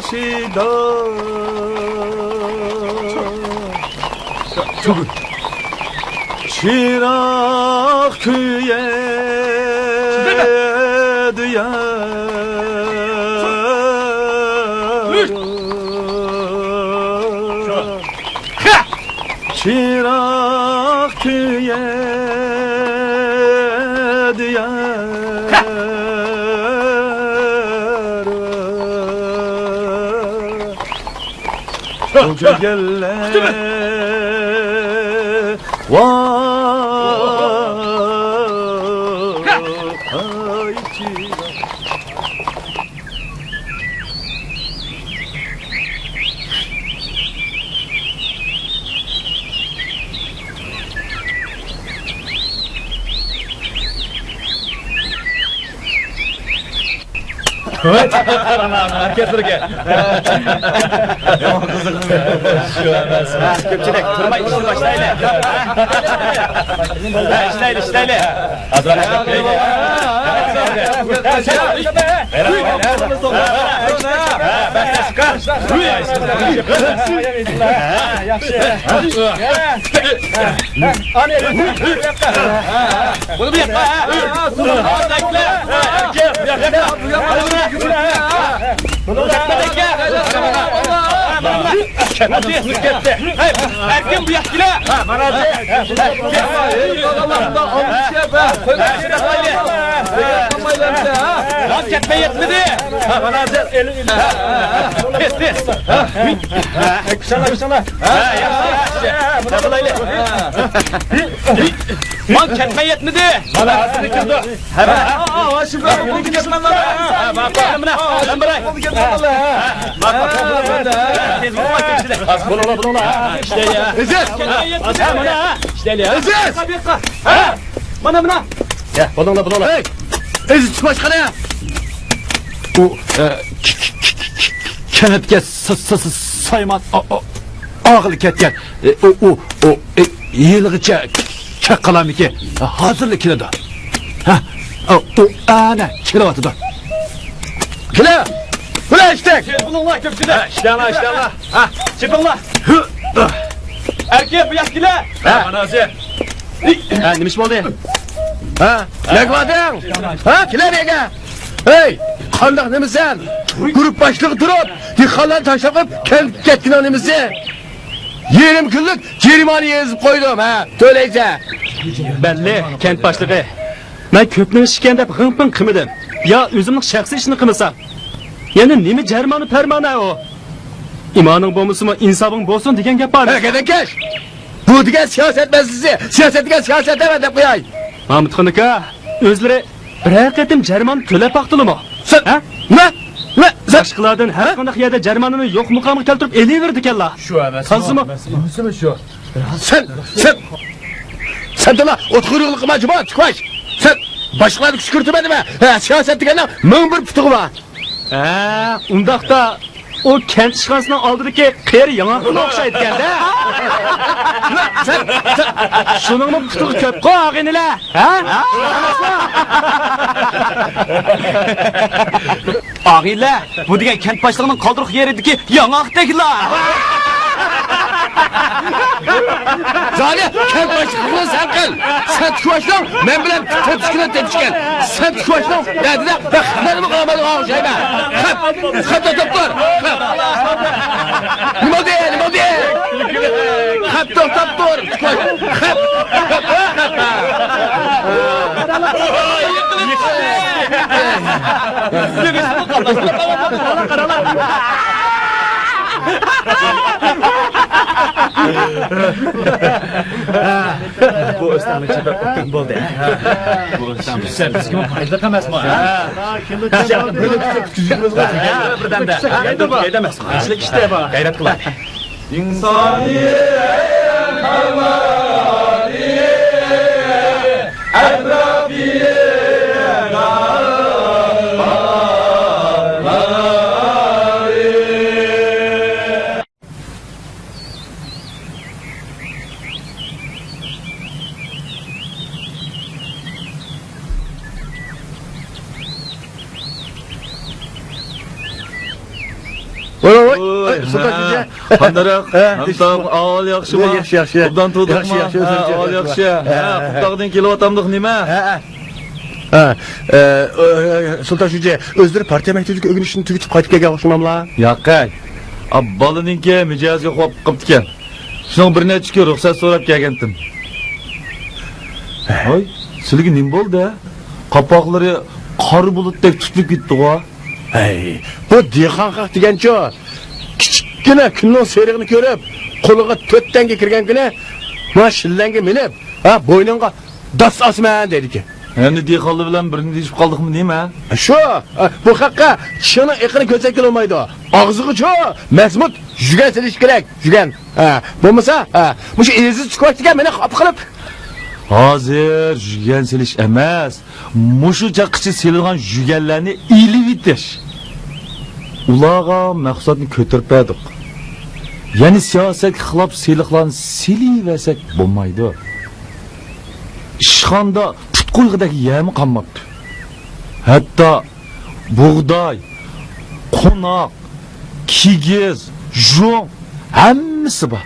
چىراغ كۆيەدۇ يار. چىراغ كۆيەدۇ يار. بۇ كۆرگەنلەر ۋاي چىراغ. ھەرىكەتلىرىگە. كۆپچىلىك، تۇرماي ئىشنى باشلايلى. ھە، ئىشلەيلى، ئىشلەيلى. ئازراق ئىشلەپ كېلەيلى. ياخشى. بۇنى بۇ ياققا. ئەركىن بۇ ياققا كېلە. كەتمەي يەتمىدى. تېز، تېز. ماڭا كەتمەي يەتمىدى. مانا ھازىر كىردى. ھە، ھە. مانا، مانا. ئىشلەيلى. ئەزىز! ھە، مانا، ھە. ئىشلەيلى، ھە. ئەزىز! ھە، مانا، مانا. يا، بولۇڭلار، بولۇڭلار. ھەي! ئەزىز، چىقىۋاچقىنە! ئۇ، ئە، كەنتكە س-، س-، س-، سايمان ئا-، ئا-، ئاغىلى كەتكەن. ئە، ئۇ، ئۇ، ئۇ، ئە، ھېلىغىچە كەپ قالارمىكىن؟ ھازىرلا كېلىدۇ. ھە، ئۇ، ئۇ ئەنە كېلىۋاتىدۇ. كېلە! بۇلار ئىشتەك! بولۇڭلار، كۆپچىلىك! ھە، ئىشلەڭلار، ئىشلەڭلار! ھە، چېپىڭلار! ئەركىن، بۇ ياققا كېلە! ھە، مانا ھازىر. ھە، نېمە ئىش بولدى؟ ھە؟ نەگە باردىڭ؟ ھە، كېلە نەگە؟ ھەي، قانداق نېمىسەن؟ گۇرۇپپا باشلىقى تۇرۇپ، دېھقانلارنى تاشلاپ قويۇپ، كەنتكە كەتكىنىڭ نېمىسى؟ يېرىم كۈنلۈك جەرىمانە يېزىپ قويدۇم، ھە، تۆلەيسەن. بەللى، كەنت باشلىقى. مەن كۆپنىڭ ئىشى ئىكەن دەپ غىڭ-پىڭ قىلمىدىم. يا ئۆزۈمنىڭ شەخسىي ئىشىنى قىلمىسام. يەنە نېمە جەرىمانە پەرمانە ئۇ؟ ئىمانىڭ بولمىسىمۇ، ئىنسابىڭ بولسۇن دېگەن گەپ بار. ھە، گەدەكەش! بۇ دېگەن سىياسەت مەسىلىسى. سىياسەت دېگەن سىياسەت ئەمەس دەپ قوياي. مامۇتخان ئاكا، ئۆزلىرى بىرەر قېتىم جەرىمانە تۆلەپ باقتىلىمۇ؟ سەن ھە؟ نېمە؟ نېمە؟ سەن باشقىلاردىن ھە؟ ھەر قانداق يەردە جەرىمانىنى يوق مۇقامغا كەلتۈرۈپ ئېلىۋېرىدىكەنلا. شۇ ئەمەسمۇ؟ تازىمۇ؟ ئەمەسمۇ؟ شۇ. سەن، سەن، سەن دەلا ئوتقۇرۇقلۇق قىلما جۇما، تىكۋاش. سەن باشقىلارنى كۈشكۈرتمە دېمە. ھە، سىياسەت دېگەننىڭ مىڭ بىر پۇتىغى بار. ھە، ئۇنداقتا ئۇ كەنت ئىشخانىسىنىڭ ئالدىدىكى قېرى ياڭاققىلا ئوخشايدىكەن-دە. شۇنىڭمۇ پۇتىغا كۆپقۇ، ئاغىنىلەر. ھە؟ ئاغىنىلەر، بۇ دېگەن كەنت باشلىقىنىڭ قالدۇرۇق يېرىدىكى ياڭاقتەكلا. زانى، كەنت باشلىقىنى سەن قىل. سەن تىكۋاشنىڭ مەن بىلەن تېتىشكىنى تېتىشكەن. سەن تىكۋاشنىڭ دەردىدە بەخىتلەرنىمۇ قىلالمايدىغان ئوخشايمەن. خەپ، خەپ توختاپ تۇر. خەپ. نېمە بولدى؟ نېمە بولدى؟ خەپ توختاپ تۇر. خەپ. خەپ. بۇ ئۆستەڭنى چېپىپ بولدى. بۇ ئۆستەڭ بىزگىمۇ پايدىلىق ئەمەسمۇ؟ بىردەمدە. ئەمەسمۇ؟ غەيرەت قىلاي. ئىنسانىيەت كامالى ئەتراپىدا. سۇلتان شۇجى. قانداق؟ ھە، ئەمتاغ، ئەھۋال ياخشىمۇ؟ ياخشى، ياخشى. ئوبدان تۇردۇڭمۇ؟ ياخشى، ياخشى، ھە، ئۆزۈڭچە ئەھۋال ياخشى. ياخشى. ھە، ھە، ھە. قۇمداقتىن كېلىۋاتامدۇق نېمە؟ ھە، ھە. ھە، ئە، ئە، سۇلتان شۇجى، ئۆزلىرى پارتىيە مەكتىپىدىكى ئۆگىنىشىنى تۈگىتىپ قايتىپ كەلگەن ئوخشىماملا؟ ياقەي. ئا، بالىنىڭكى مىجەزى يوقاپ قاپتىكەن. شۇنىڭ بىر نەچچە كۈن رۇخسەت سوراپ كەلگەنتىم. ھوي، سىلىگە نېمە بولدى؟ قاپاقلىرى قارا بۇلۇتتەك تۇتۇلۇپ كېتىپتىغۇ؟ ھەي، بۇ دېھقان خەق دېگەنچۇ، كىچىككىنە كۈننىڭ سېرىقىنى كۆرۈپ، قولىغا تۆت تەڭگە كىرگەن كۈنى، مانا شىللەڭگە مىنىپ، ھە، بوينۇڭغا داس ئاسىمەن دەيدىكەن. ئەمدى دېھقانلار بىلەن بىرنى دېيىشىپ قالدۇقمۇ نېمە؟ شۇ، بۇ خەققە چىشىڭنىڭ ئېقىنى كۆرسەتكىلى بولمايدۇ. ئاغزىغىچۇ مەزمۇت يۈگەن سېلىش كېرەك، يۈگەن. ھە، بولمىسا، ھە، مۇشۇ ئېزىز چۈكۈۋەكتىكەن مېنى خاپا قىلىپ. ھازىر يۈگەن سېلىش ئەمەس، مۇشۇ چاغقىچە سېلىنغان يۈگەنلەرنى ئېلىۋېتىش. ئۇلارغا مەھسۇلاتنى كۆتۈرۈپ بەردۇق. يەنە سىياسەتكە خىلاپ سېلىقلارنى سېلىۋەرسەك بولمايدۇ. ئىشخانىدا پۇت قويغۇدەك يەرمۇ قالماپتۇ. ھەتتا بۇغداي، قوناق، كىگىز، يۇڭ، ھەممىسى بار.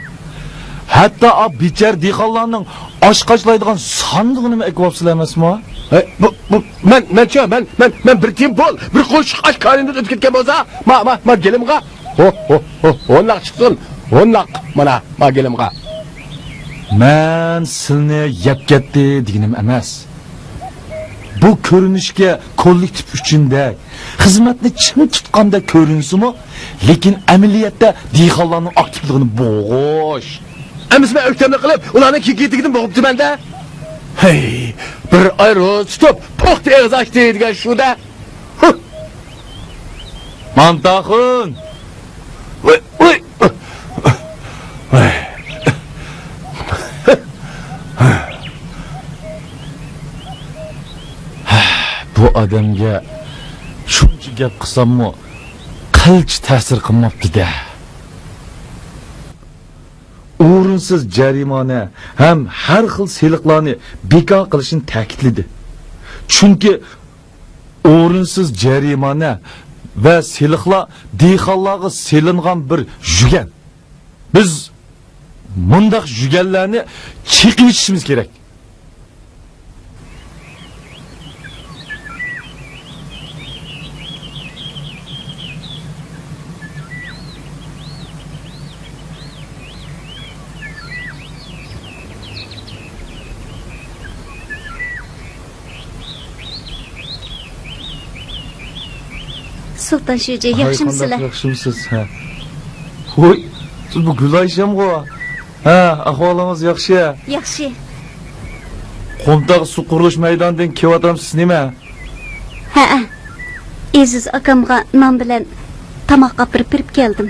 ھەتتا ئا بىچارە دېھقانلارنىڭ ئاش قاچىلايدىغان ساندۇقىنىمۇ ئەكىۋاپسىلەر ئەمەسمۇ؟ ھەي، بۇ، بۇ، مەن، مەنچۇ، مەن، مەن، مەن بىر تىيىن پۇل، بىر قوشۇق ئاش كارىمدىن ئۆتۈپ كەتكەن بولسا، ما، ما، ما، گېلىمغا، ھو، ھو، ھو، ھونلاق چىقسۇن، ھونلاق، مانا، ما، گېلىمغا. مەن سىلنى يەپ كەتتى دېگىنىم ئەمەس. بۇ كۆرۈنۈشكە كوللېكتىپ ئۈچۈندەك، خىزمەتنى چىڭ تۇتقاندەك كۆرۈنسىمۇ، لېكىن ئەمەلىيەتتە دېھقانلارنىڭ ئاكتىپلىقىنى بوغۇش. ئەمىسە مەن ئۆكتەملىك قىلىپ، ئۇلارنىڭ كېكىرتىكىدىن بوغۇپتىمەن-دە. ھەي، بىر ئاي روزا تۇتۇپ، پوختا ئېغىز ئاچتى دېگەن شۇ-دە. ھۇھ! مانتاخۇن! ۋاي، ۋاي! بۇ ئادەمگە شۇنچە گەپ قىلساممۇ، قىلچە تەسىر قىلماپتۇ-دە. ئورۇنسىز جەرىمانە ھەم ھەر خىل سېلىقلارنى بىكار قىلىشنى تەكىتلىدى. چۈنكى ئورۇنسىز جەرىمانە ۋە سېلىقلار دېھقانلارغا سېلىنغان بىر يۈگەن. بىز مۇنداق يۈگەنلەرنى چېقىۋېتىشىمىز كېرەك. سۇلتان شۇجى، ھاي، ياخشىمۇسىلەر؟ قانداق، ياخشىمۇسىز؟ ھە. ھوي، سىز بۇ گۈلئايشەمغۇ؟ ھە، ئەھۋالىڭىز ياخشى؟ ياخشى. قۇمتاغ سۇ قۇرۇلۇش مەيدانىدىن كېلىۋاتامسىز نېمە؟ ھەئە. ئېزىز ئاكامغا نان بىلەن تاماق ئاپىرىپ بېرىپ كەلدىم.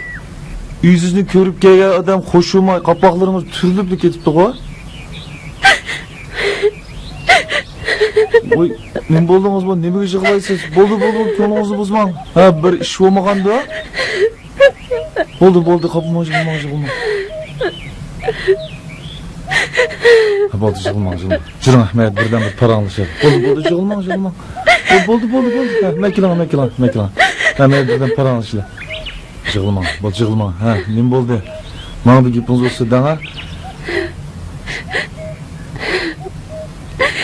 ئېزىزنى كۆرۈپ كەلگەن ئادەم خوش بولماي، قاپاقلىرىڭىز تۈرۈلۈپلا كېتىپتىغۇ؟ ۋوي، نېمە بولدىڭىزمۇ؟ نېمىگە يىغلايسىز؟ بولدى، بولدى، بولدى، كۆڭلىڭىزنى بۇزماڭ. ھە، بىر ئىش بولمىغاندۇ؟ بولدى، بولدى، خاپا بولماڭ، يىغلىماڭ، يىغلىماڭ. ھە، بولدى، يىغلىماڭ، يىغلىماڭ. يۈرۈڭ، مەن بىردەم بىر پاراڭلىشايلى. بولدى، بولدى، يىغلىماڭ، يىغلىماڭ. بولدى، بولدى، بولدى. ھە، مەن كېلىڭ، مەن كېلىڭ، مەن كېلىڭ. ھە، مەن بىردەم پاراڭلىشايلى. يىغلىماڭ، بولدى، يىغلىماڭ. ھە، نېمە بولدى؟ ماڭا بىر گېپىڭىز بولسا دەڭ، ھە؟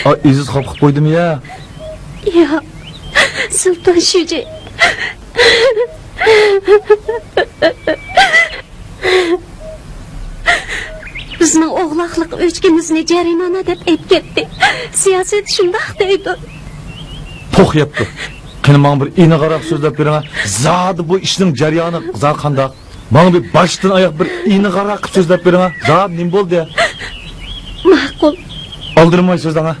ئا، ئېزىز خاپا قىلىپ قويدىمۇ يا؟ ياق، سۇلتان شۇجى. بىزنىڭ ئوغلاقلىق ئۆچكىمىزنى جەرىمانە دەپ ئەيىبلەپ كەتتى. سىياسەت شۇنداق دەيدۇ. پوخ يەپتۇ. قېنى، ماڭا بىر ئېنىقراق سۆزلەپ بېرىڭە. زادى بۇ ئىشنىڭ جەريانى زادى قانداق؟ ماڭا بىر باشتىن ئاياغ بىر ئېنىقراق قىلىپ سۆزلەپ بېرىڭە. زادى نېمە بولدى؟ ماقۇل. ئالدىرىماي سۆزلەڭە.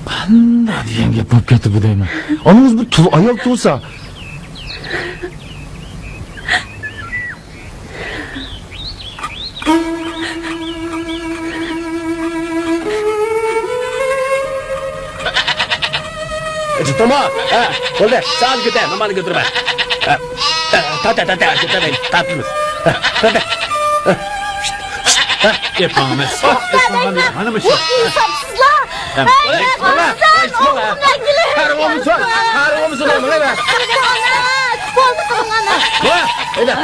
قانداق دېگەن گەپ بولۇپ كەتتى بۇ دەيمەن. ئانىڭىز بىر تۇل ئايال تۇغسا. جىتىڭما؟ ھە، بولدى. سەل كۆتەر، مامانى كۆتۈرمە. ھە، ھە، تارت، تارت، تارت، كۆتەرمەيلى. تارتىمىز. ھە، تارت. ھە. ئېپاڭ ئەمەس. ئېپاڭ ئەمەس. مانا مۇشۇ. ئىنساپسىزلار! ھەي، ھەي، قارىسام، ئوغلۇم ئەكېلىپ. قارىغۇمسۇن، قارىغۇمسۇن، ماڭا بەر. بولدى، قىلىڭ ئانا. ۋاھ، ھەيدە.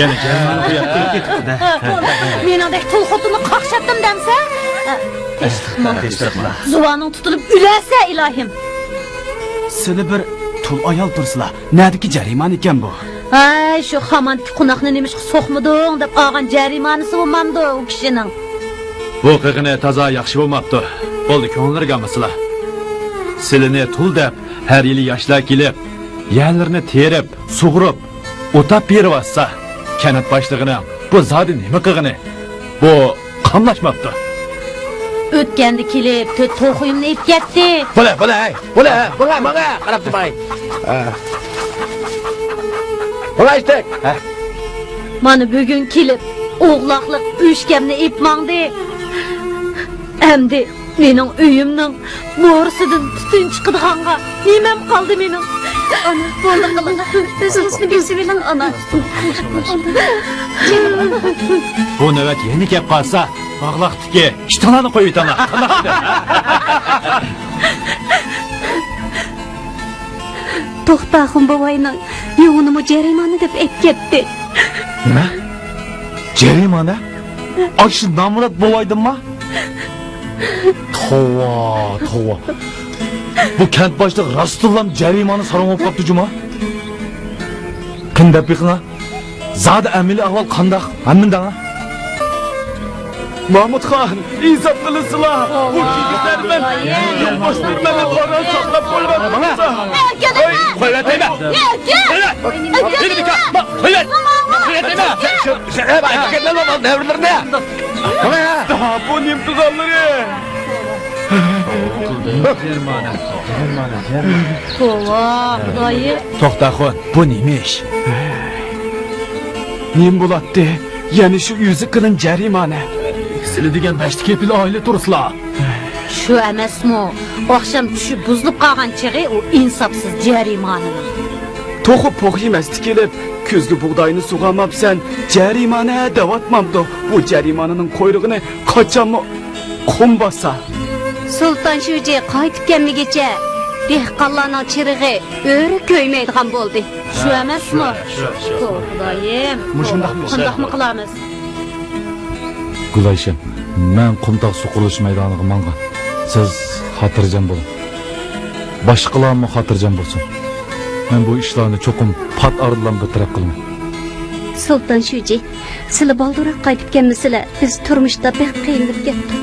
يەنە كەلمىدى بۇ يەرگە. مېنىڭدەك تۇل خوتۇننى قاقشاتتىم دەمسە؟ زۇۋانىڭ تۇتۇلۇپ ئۆلەرسە، ئىلاھىم. سىلى بىر تۇل ئايال تۇرسىلا، نەدىكى جەرىمانە ئىكەن بۇ؟ ھەي، شۇ خاماندىكى قوناقنى نېمىشقا سوقمىدىڭ دەپ ئالغان جەرىمانىسى بولمامدۇ ئۇ كىشىنىڭ؟ بۇ قىلغىنى تازا ياخشى بولماپتۇ. بولدى، كۆڭۈللىرىگە ئالمىسىلا. سىلىنى تۇل دەپ، ھەر يىلى ياشلار كېلىپ، يەرلىرىنى تېرىپ، سۇغۇرۇپ، ئوتاپ بېرىۋاتسا، كەنت باشلىقىنىڭ بۇ زادى نېمە قىلغىنى؟ بۇ قاملاشماپتۇ. ئۆتكەندە كېلىپ، تۆت توخۇيۇمنى ئېلىپ كەتتى. بولە، بولە، ھەي، بولە، ماڭا، ماڭا قاراپ تۇرماي. ھە. ماڭا ئىشتەك. ھە. مانا بۈگۈن كېلىپ، ئوغلاقلىق ئۆچكەمنى ئېلىپ ماڭدى. ئەمدى مېنىڭ ئۆيۈمنىڭ بورىسىدىن تۈتۈن چىقىدىغانغا نېمەم قالدى مېنىڭ؟ ئانا، بولدى قىلىڭ. ئۆزىڭىزنى بېسىۋېلىڭ، ئانا. بۇ نۆۋەت يەنە كەپ قالسا، باغلاقتىكى ئىتىڭلارنى قويۇۋېتىڭلار. قانداق؟ توختاخۇن بوۋاينىڭ يۇڭىنىمۇ جەرىمانە دەپ ئەپ كەتتى. نېمە؟ جەرىمانە؟ ئاشۇ نامرات بوۋايدىنما؟ توۋا، توۋا. بۇ كەنت باشلىق راستتىنلا جەرىمانە ساراڭ بولۇپ قاپتۇ جۇما. قېنى دەپ بېقىڭا. زادى ئەمەلىي ئەھۋال قانداق؟ ھەممىنى دەڭا. مامۇتخان، ئىنساپ قىلىسىلا. بۇ كىگىزلەر بىلەن يولداشلىرىم مەننى ئاران ساقلاپ قويۇۋاتىدۇ. قويۇۋەتەيمەن. قويۇۋەتەيمەن. قويۇۋەتەيمەن. بۇ نېمە قىلغانلىرى؟ توۋا، خۇدايىم. توختاخۇن، بۇ نېمە ئىش؟ نېمە بولاتتى؟ يەنە شۇ يۈزى قېلىن جەرىمانە. سىلى دېگەن بەشتە كېپىل ئائىلە تۇرسىلا. شۇ ئەمەسمۇ؟ ئاخشام چۈشى بۇزۇلۇپ قالغان چېغى ئۇ ئىنساپسىز جەرىمانىنىڭ. توخۇ پوخ يېمەستە كېلىپ، كۈزگى بۇغداينى سۇغارماپسەن، جەرىمانە دەۋاتمامدۇ؟ بۇ جەرىمانىنىڭ قۇيرۇقىنى قاچانمۇ قۇم باسار. سۇلتان شۇجى قايتىپ كەلمىگۈچە، دېھقانلارنىڭ چىرىغى ئۆرە كۆيمەيدىغان بولدى. شۇ ئەمەسمۇ؟ شۇ، شۇ، شۇ. توۋا، خۇدايىم. مۇشۇنداقمۇ؟ شۇنداقمۇ قىلارمىز؟ گۈلئايشەم، مەن قۇمتاغ سۇ قۇرۇلۇش مەيدانىغا ماڭغان. سىز خاتىرجەم بولۇڭ. باشقىلارمۇ خاتىرجەم بولسۇن. مەن بۇ ئىشلارنى چوقۇم پات ئارىدىلا بىر تەرەپ قىلىمەن. سۇلتان شۇجى، سىلى بالدۇرراق قايتىپ كەلمىسىلە، بىز تۇرمۇشتا بەك قىينىلىپ كەتتۇق.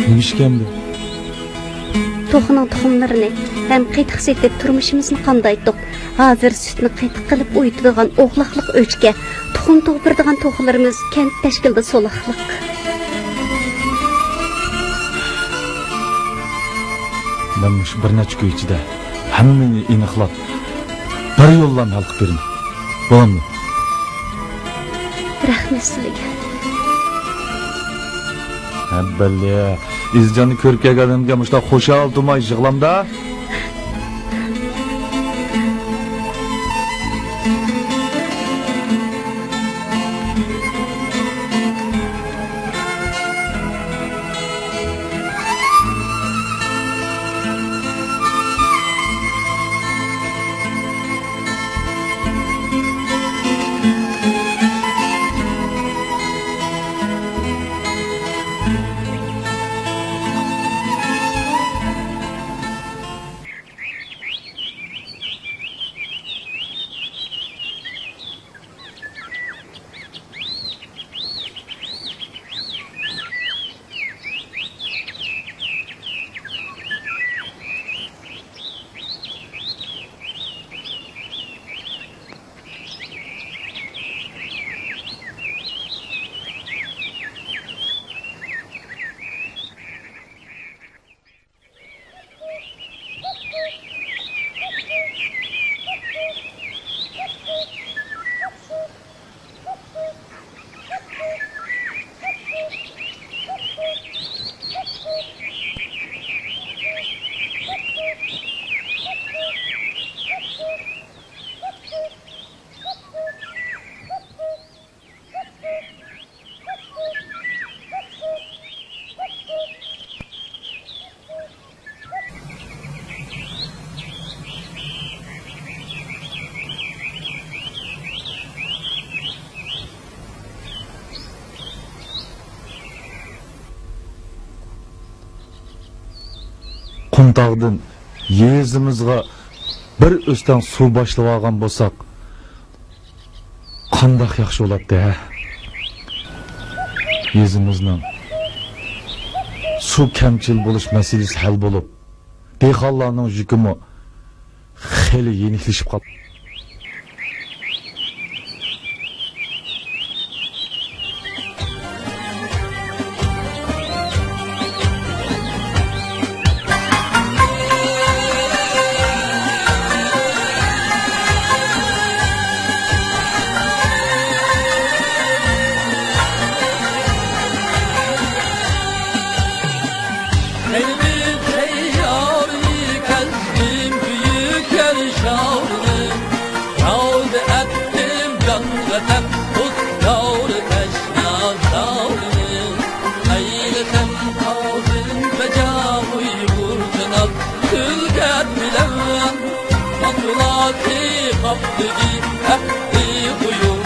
نېمە ئىش ئەمدى؟ توخۇنىڭ تۇخۇملىرىنى ھەم قېتىق سېتىپ تۇرمۇشىمىزنى قامدايتتۇق. ھازىر سۈتنى قېتىق قىلىپ ئۇيۇتىدىغان ئوغلاقلىق ئۆچكە، تۇخۇم تۇغدۇرىدىغان توخۇلىرىمىز كەنت تەشكىلىدە سولاقلىق. مەن مۇشۇ بىر نەچچە كۈن ئىچىدە ھەممىنى ئېنىقلاپ، بىر يوللام ھەل قىلىپ بېرىمەن. بولامدۇ؟ رەھمەت سىلىگە. ھەببەللى، ئىزچاننى كۆرۈپ كەلگەنلىرىمگە مۇشۇنداق خۇشال تۇرماي يىغلامدا. قۇمتاغدىن يېزىمىزغا بىر ئۆستەڭ سۇ باشلىۋالغان بولساق، قانداق ياخشى بولاتتى، ھە؟ يېزىمىزنىڭ سۇ كەمچىل بولۇش مەسىلىسى ھەل بولۇپ، دېھقانلارنىڭ يۈكىمۇ خېلى يېنىكلىشىپ قاپتۇ. قەلبىم تەييار، كەسكىم كۆيۈك يەر شارىنى، ياۋدا ئەتتىم جان ۋەتەن، ئوت ياۋدا تەشنا زالىمى. ئەيلىسەم تازىم بەجا ئۇيغۇر جاناب، سۆزگە بىلەن ماتۇلاتى قاپلىدى، ئەھدى قويۇپ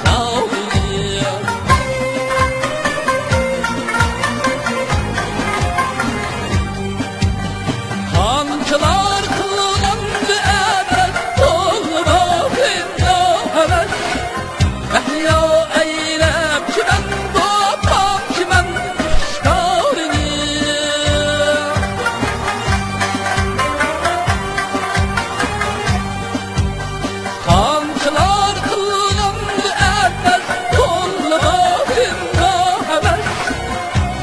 ساۋىنى. قانچىلار قىلغان بىئەدەت زۇلمۇ، ھەۋەس. مەھلىيا ئەيلەپچىمەن، باپامچىمەن خۇشتارىنى. قانچىلار قىلغان بىئەدەت زۇلمۇ، ھەۋەس.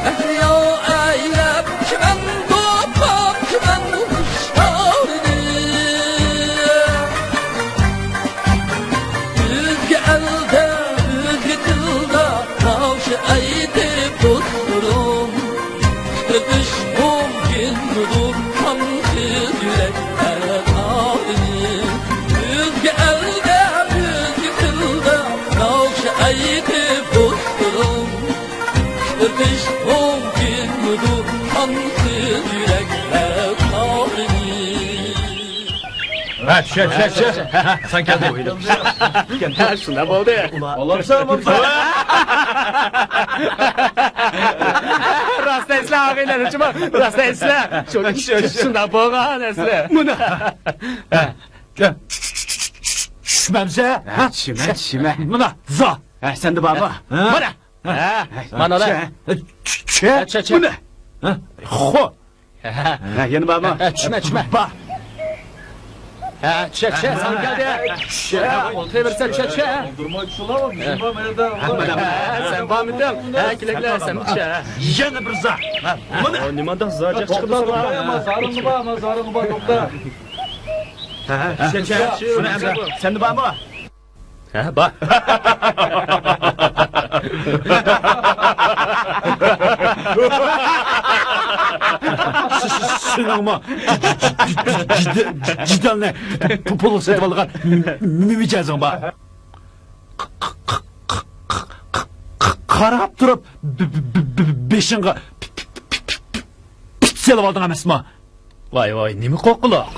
مەھلىيا ئەيلەپچىمەن، باپامچىمەن خۇشتارىنى. ئۆزگە ئەلدە، ئۆزگە تىلدا ناخشا ئېيتىپ دوستلىرىم، ئۇچرىتىش مۇمكىنمىدۇ سانسىز يۈرەكلەر تالىنى؟ ئۆزگە ئەلدە، ئۆزگە تىلدا ناخشا ئېيتىپ دوستلىرىم، ئۆتۈش مۇمكىنمىدۇ سانسىز يۈرەكلەر تارىنى؟ ھە، چۈشە، چۈشە، چۈشە. سەن كەلدىڭ. ھە، شۇنداق بولدى. بولامسەن، بولامسەن. راست دەيسىلەر، ئاغىنىلەر، راست دەيسىلەر. شۇ-، شۇ-، شۇنداق بولغان ئەسلى. مۇنا. ھە. چۈشمەمسە؟ ھە، چۈشىمەن، چۈشىمەن. مۇنا، زا. ھە، سەندە بارمۇ؟ ھە؟ مانا. ھە، مانا. چۈشە. چۈشە. ھە، چۈشە، چۈشە. مانا. ھە، خو. ھە، يەنە بارمۇ؟ ھە، چۈشمە، چۈشمە. بار. ھە، چۈشە، چۈشە، ساڭا كەلدى. چۈشە. قول تەۋرىسە، چۈشە، چۈشە. ھە، مانا. ھە، سەن بارمىدىڭ؟ ھە، كېلەكلە، سەن چۈشە. يەنە بىر زا. مانا. ئو، نېمانداق زا جىق چىقىدۇ ساڭا؟ توختا، توختا، ما زارىڭغا بار، ما زارىڭغا بار، توختا. ھە، ھە، چۈشە، چۈشە. مانا، ئەمدى سەندە بارمۇ؟ ھە، بار. سېنىڭمۇ جىدالنى پۇلغا سېتىۋالغان مىجەزىڭ بار. قاراپ تۇرۇپ بېشىڭغا پىت سېلىۋالدىڭ ئەمەسمۇ؟ ۋاي، ۋاي، نېمە قورقۇلۇق؟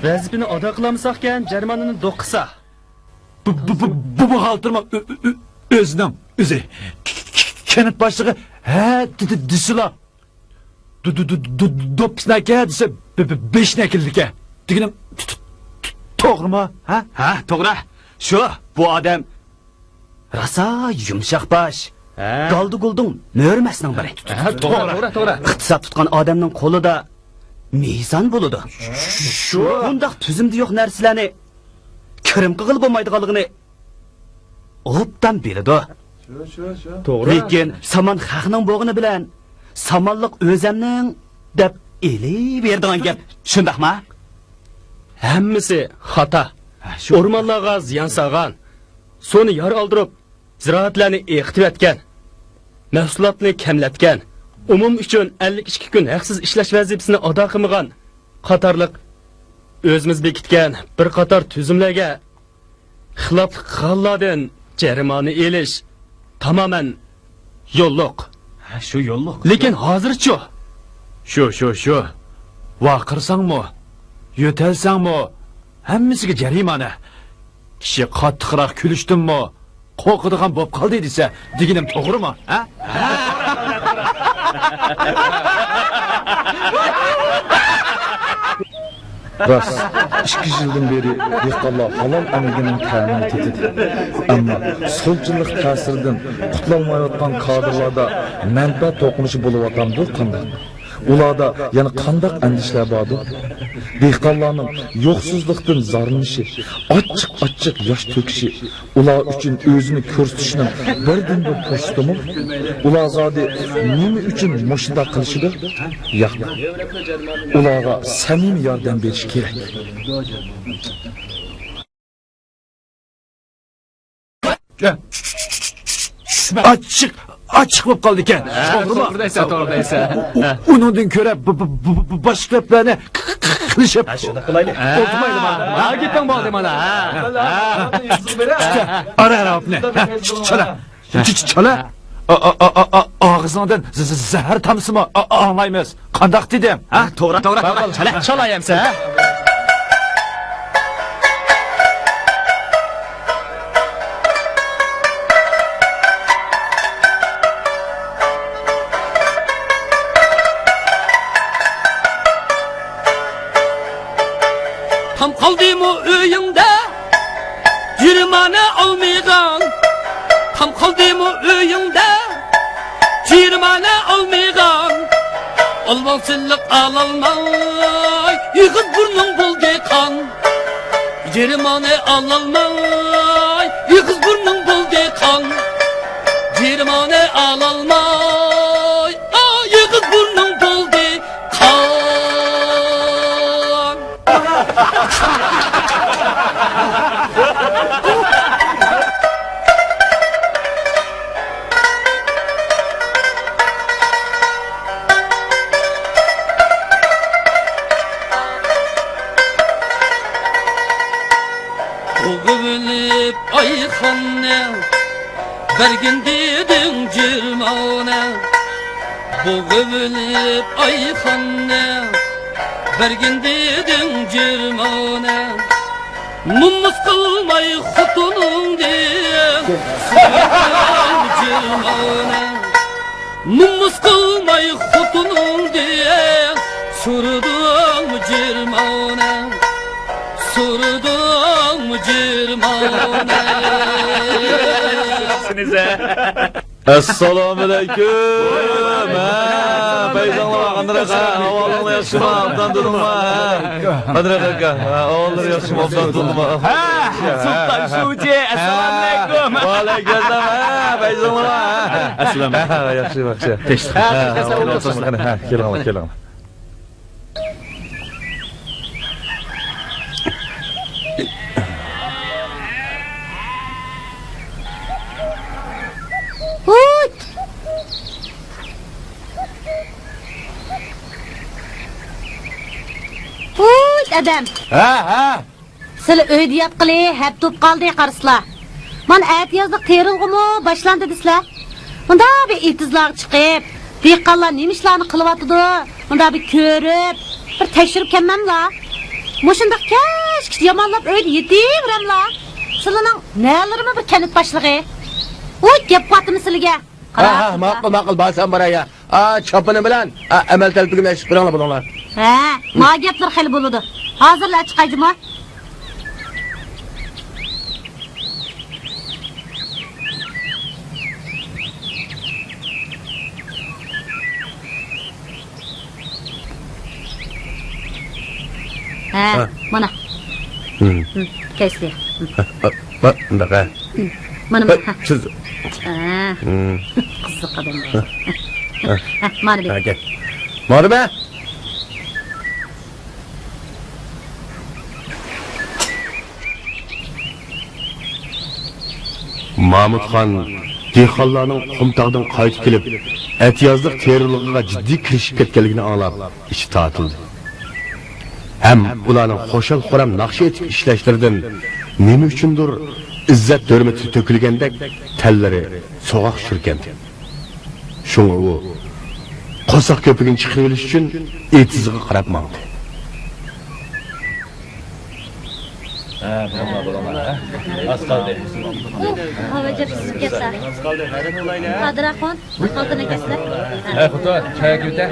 ۋەزىپىنى ئادا قىلالمىساقكەن، جەرىمانىنى دوققىسا. بۇ، بۇ، بۇ، بۇ بوغالتىرمۇ ئۆ-، ئۆ-، ئۆ-، ئۆزىنىڭ ئۆزى كەنت باشلىقى ھە دېسىلا، دو-، دو-، دو-، دو-، دوپپىسىنى ئەكە دېسە، بې-، بې-، بېشىنى ئەكېلىدىكەن دېگىنىم تو-، تو-، تو-، توغرىمۇ؟ ھە؟ ھە، توغرا. شۇ، بۇ ئادەم راسا يۇمشاق باش. ھە. گالدىگۇلدۇڭ مۆرىمەسنىڭ بىرى. ھە، توغرا، توغرا، توغرا. ئىقتىساد تۇتقان ئادەمنىڭ قولىدا مىزان بولىدۇ. شۇ. بۇنداق تۈزۈمدە يوق نەرسىلەرنى كىرىم قىلغىلى بولمايدىغانلىقىنى ئوبدان بىلىدۇ. شۇ، شۇ، شۇ. توغرا. لېكىن سامان خەقنىڭ بولغىنى بىلەن سامانلىق ئۆزەمنىڭ دەپ ئېلىۋېرىدىغان گەپ. شۇنداقما؟ ھەممىسى خاتا. ھە، شۇ. ئورمانلارغا زىيان سالغان، سۇنى يار ئالدۇرۇپ، زىرائەتلەرنى ئېقىتىۋەتكەن، مەھسۇلاتنى كەملەتكەن، ئومۇم ئۈچۈن ئەللىك ئىككى كۈن ھەقسىز ئىشلەش ۋەزىپىسىنى ئادا قىلمىغان قاتارلىق ئۆزىمىز بېكىتكەن بىر قاتار تۈزۈملەرگە خىلاپلىق قىلغانلاردىن جەرىمانە ئېلىش تامامەن يوللۇق. ھە، شۇ يوللۇق. لېكىن ھازىرچۇ؟ شۇ، شۇ، شۇ. ۋارقىرىساڭمۇ، يۆتەلسەڭمۇ، ھەممىسىگە جەرىمانە. كىشى قاتتىقراق كۈلۈشتىنمۇ قورقىدىغان بولۇپ قالدى دېسە، دېگىنىم توغرىمۇ؟ ھە؟ راست، ئىككى يىلدىن بېرى دېھقانلار ھالال ئەمگىنىڭ تەمىنى تېتىدى. ئەمما سولچىللىق تەسىرىدىن قۇتۇلالمايۋاتقان كادىرلاردا مەنپەئەت توقۇنۇشى بولۇۋاتامدۇ قانداق؟ ئۇلاردا يەنە قانداق ئەندىشىلەر باردۇ؟ دېھقانلارنىڭ يوقسۇزلۇقتىن زارلىنىشى، ئاچچىق-ئاچچىق ياش تۆكۈشى، ئۇلار ئۈچۈن ئۆزىنى كۆرسىتىشنىڭ بىردىنبىر پۇرسىتىمۇ؟ ئۇلار زادى نېمە ئۈچۈن مۇشۇنداق قىلىشىدۇ؟ ياق. ئۇلارغا سەمىمىي ياردەم بېرىش كېرەك. ئاچچىق، ئاچچىق بولۇپ قالدىكەن. ھە، توغرىمۇ؟ توغرا دەيسەن، توغرا دەيسەن. ئۇ-، ئۇ-، ئۇنىڭدىن كۆرە ب-، ب-، ب-، ب-، باشقا گەپلەرنى ق-، ق-، ق-، قىلىشىپ. ھە، شۇنداق قىلايلى. ئولتۇرمايلى مانا. ھە، گېپىڭ بولدى مانا. ھە. ئارا، ئارا، ئاپنى. چالا. چالا. ئا-، ئا-، ئا-، ئا-، ئا-، ئاغزىڭدىن ز-، ز-، زەھەر تامسىمۇ ئا-، ئاڭلايمىز. قانداق دېدىم؟ ھە؟ توغرا، توغرا، توغرا. چالا، چالا يەمسە، ھە؟ تام قالدىمۇ ئۆيۈڭدە جىرمانە ئالمىغان؟ تام قالدىمۇ ئۆيۈڭدە جىرمانە ئالمىغان؟ ئالماڭچىلىق ئالالماي، ئېغىز بۇرنۇڭ بولدى قان. جىرمانە ئالالماي، ئېغىز بۇرنۇڭ بولدى قان. جىرمانە ئالالماي، ئا، ئېغىز بۇرنۇڭ بولدى قان. بوغۇۋېلىپ ئايخاننى، بەرگىن دېدىڭ جىرمانە. بوغۇۋېلىپ ئايخاننى، بەرگىن دېدىڭ جىرمانە. نومۇس قىلماي خوتۇنۇڭدىن سورىدىڭ جىرمانە. نومۇس قىلماي خوتۇنۇڭدىن سورىدىڭ جىرمانە. سورىدىڭ جىرمانە. ئەسسالامۇئەلەيكۇم. ھە، پەيزاڭلار، قانداق، ھە، ئەھۋالىڭلار ياخشىمۇ؟ ئوبدان تۇردۇڭلار؟ ھە. قانداق ئاكا؟ ھە، ئەھۋاللىرى ياخشىمۇ؟ ئوبدان تۇردۇڭلار؟ ھە، سۇلتان شۇجى، ئەسسالامۇئەلەيكۇم. ۋەئەلەيكۇم ئەسسالام. ھە، پەيزاڭلار. ئەسسالام. ھە، ياخشى، ياخشى. تىنچلىق. ھە، ھە، تىنچلىق. ھە، كېلىڭلار، كېلىڭلار. ھۇيت! ھۇيت، ئادەم! ھە، ھە! سىلە ئۆيدە ياتقىلى ھەپتە بولۇپ قالدى قارىسىلا. مانا ئەتىيازلىق تېرىلغۇمۇ باشلاندى دېسىلە. مۇنداق بىر ئېتىزلارغا چىقىپ، دېھقانلار نېمە ئىشلارنى قىلىۋاتىدۇ، مۇنداق بىر كۆرۈپ، بىر تەكشۈرۈپ كەلمەملا؟ مۇشۇنداق كەچكىچە يامانلاپ ئۆيدە يېتىۋېرەملا؟ سىلىنىڭ نەلىرىمۇ بىر كەنت باشلىقى. ئۇ گەپ قىلىۋاتىمەن سىلىگە. ھە، ھە، ماقۇل، ماقۇل، بارسام باراي يا. ئا، چاپىنىم بىلەن، ئا، ئەمەل تەلپىكىمنى ئەشىپ بېرىڭلار بۇنىڭلار. ھە، ما گەپلەر خېلى بولىدۇ. ھازىرلا چىقاي جۇمۇ. ھە، ھە. مانا. ھىم. ھىم، كەيسىلى. ھىم. ھە، ھە، ھە، مۇنداق، ھە. ھىم. مانا، ھە، مانا. ھە. سىز. ھە. ھىم. قىزىق ئادەم. ھە. ھە، مانا بى. ھە، كەل. مانا بى. مامۇتخان دېھقانلارنىڭ قۇمتاغدىن قايتىپ كېلىپ، ئەتىيازلىق تېرىلغۇغا جىددىي كىرىشىپ كەتكەنلىكىنى ئاڭلاپ، ئىچى تارتىلدى. ھەم ئۇلارنىڭ خۇشال-خۇرام ناخشا ئېيتىپ ئىشلەشلىرىدىن نېمە ئۈچۈندۇر ئىززەت-ھۆرمىتى تۆكۈلگەندەك تەنلىرى سوغۇق چۈشىدىكەن. شۇڭا ئۇ قورساق كۆپۈكىنى چىقىرىۋېلىش ئۈچۈن ئېتىزىغا قاراپ ماڭدى. ھە، بۇرۇڭلار، بۇرۇڭلار، ھە؟ ئاز قالدى. ئۇ، ھاۋا جىق سۈزۈپ كەتسە. ئاز قالدى، غەيرەت قىلايلى، ھە؟ قادىر ئاخۇن، خالتىنى كەتسە. ھە، خوتۇن، چاي ئەكىۋېتە.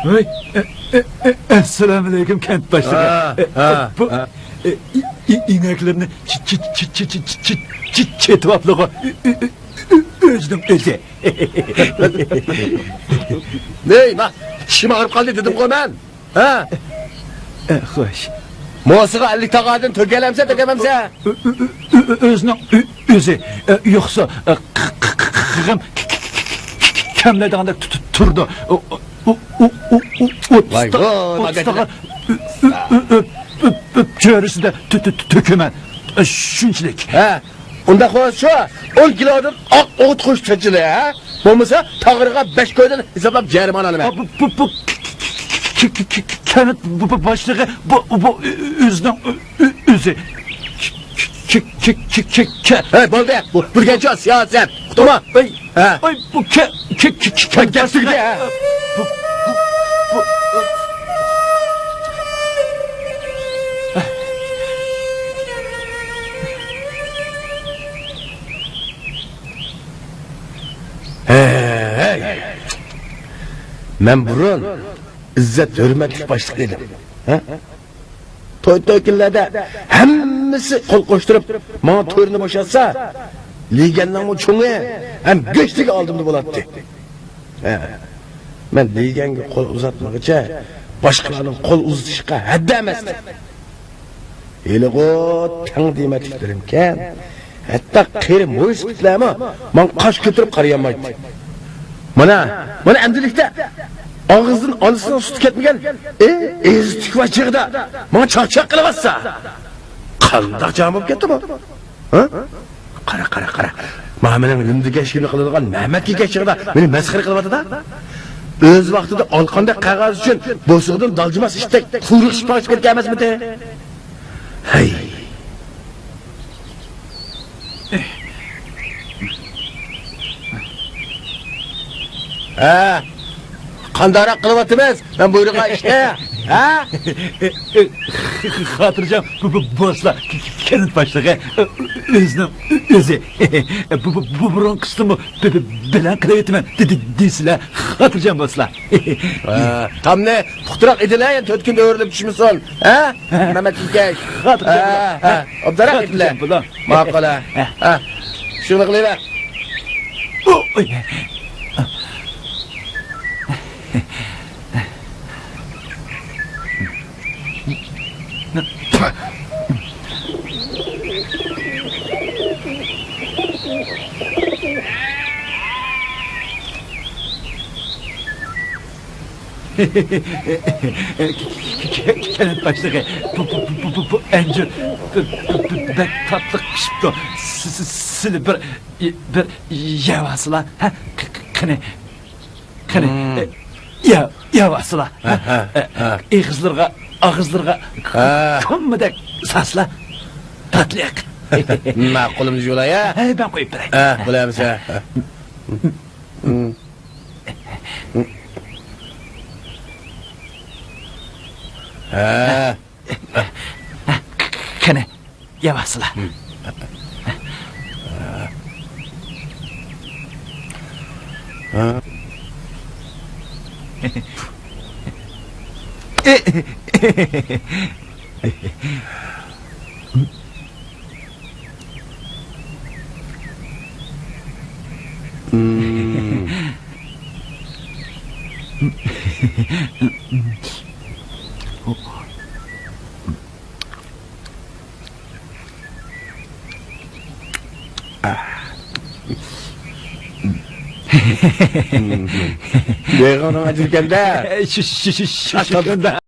ۋەي، ئە، ئە، ئە، ئەسسالامۇئەلەيكۇم، كەنت باشلىقى. ھە، ئە، ھە، بۇ، ھە. ئە، ئى-، ئى-، ئى-، ئىنەكلىرىنى چ-، چ-، چېتىۋاپلىغۇ. ئۆ-، ئۆ-، ئۆ-، ئۆ-، ئۆزىنىڭ ئۆزى. ھەي، ما، چىشىم ئاغرىپ قالدى دېدىمغۇ مەن. ھە؟ ئە، خوش. موسىغا ئەللىك تاغاردىن تۆكەلەمسە، تۆكەلمەمسە؟ ئۆ-، ئۆ-، ئۆ-، ئۆ-، ئۆزىنىڭ ئۆ-، ئۆزى. ئە، يوقسا، ئە، ق-، ق-، ق-، قىغىم ك-، ك-، ك-، ك-، كەملەيدىغاندەك تۇ-، تۇ-، تۇرىدۇ. ئۇ، ئۇ، ئۇ، ئوتتۇز ۋاي، تا-، ۋاي، ئوتتۇز تاغار ئۆ-، ئۆ-، ئۆ-، ئۆ-، ئۆپ، ئۆپ، ئۆپ چۆرىسىدە تۆ-، تۆ-، تۆ-، تۆكىمەن. ئە، شۇنچىلىك. ھە. ئۇنداق بولسا شۇ، ئون كىلودىن ئاق ئوت قوشۇپ چاچىلى، ھە؟ بولمىسا، تاغىرغا بەش كويدىن ھېسابلاپ جەرىمانە ئالىمەن. بۇ، بۇ، بۇ، ك-، ك-، ك-، ك-، ك-، كەنت بۇ، بۇ باشلىقى، بۇ، بۇ ئۆ-، ئۆزىنىڭ ئۆ-، ئۆ-، ئۆزى. ك-، ك-، ك-، ك-، ك-، ك-، ك-، ھەي، بولدى. بۇ، بىرگەنچە سىياسەت. ئۇقتۇڭمۇ؟ ھەي. ھە. ئاي، بۇ كە-، كە-، كە-، كە-، كە-، گەپ تۈگىدى، ھە. بۇ، بۇ، بۇ، ھەي، ھەي. مەن بۇرۇن ئىززەت ھۆرمەتلىك باشلىق ئىدىم. ھە؟ توي توي كۈنلەردە ھەممىسى قول قوشتۇرۇپ، ماڭا تۆرنى بوشاتسا، لىگەننىڭمۇ چوڭى ھەم گۆشلۈكى ئالدىمدا بولاتتى. ھە، مەن لىگەنگە قول ئۇزاتمىغۇچە، باشقىلارنىڭ قول ئۇزىتىشىغا ھەددى ئەمەستى. ھېلىغۇ تەڭ دېمەتلىكلىرىمكەن، ھەتتا قېرى مويسىپىتلەرمۇ ماڭا قاش كۆتۈرۈپ قارىيالمايتتى. مانا، مانا ئەمدىلىكتە ئاغزىدىن ئانىسىنىڭ سۈتى كەتمىگەن، ئى، ئېزىز تۈكۋاي چېغىدا ماڭا چاقچاق قىلىۋاتسا، قانداق جان بولۇپ كەتتى بۇ؟ ھە؟ قارا، قارا، قارا. مانا مېنىڭ يۇندىكەشلىكىمنى قىلىدىغان مەمەتكەشلىكىدە مېنى مەسخىرە قىلىۋاتىدۇ. ئۆز ۋاقتىدا ئالقاندەك قەغەز ئۈچۈن بوسۇغىدىن دالجىماس ئىتتەك قۇيرۇق شىپاڭ چىقىپ كەتكەن ئەمەسمىدى؟ ھەي. ھە، قانداقراق قىلىۋاتىمىز؟ مەن بۇيرۇغان ئىشنى، ھە؟ خاتىرجەم بۇ، بۇ، بولسىلا، ك-، ك-، كەنت باشلىقى ئۆزىنىڭ ئۆزى. بۇ، بۇ، بۇ بۇرۇنقىسىنىمۇ ب-، ب-، بىلەن قىلىۋېتىمەن دېدى، دېسىلە، خاتىرجەم بولسىلا. ھە، تامنى پۇختىراق ئېتىلە، يەنە تۆت كۈن ئۆرۈلۈپ چۈشمىسۇن. ھە؟ مەمەت ئىكەي. خاتىرجەم ھە، بولۇڭ. ھە. ئوبدانراق ئېتىلە. خاتىرجەم بولۇڭ. ماقۇل، ھە. ھە. ھە. شۇنى قىلىۋەر. ئوي. كەنت باشلىقى، بۇ، بۇ، بۇ ئەنجۈر بەك تاتلىق پىشىپتۇ. سىلى بىر، بىر يەۋالسىلا، ھە؟ قېنى، قېنى، يە، يەۋالسىلا، ھە؟ ئېغىزلىرىغا، ئاغىزلىرىغا كوممىدەك ساسلا. تاتلىق. ماقۇلۇم جۇلايا. ھەي، مەن قويۇپ بېرەي. ھە، بولامسا. ھە. قېنى، يەۋالسىلا. بېغىڭنىڭ ئاجرىكەندە. شۇ، شۇ، شۇ، شۇ، شۇ، شۇ.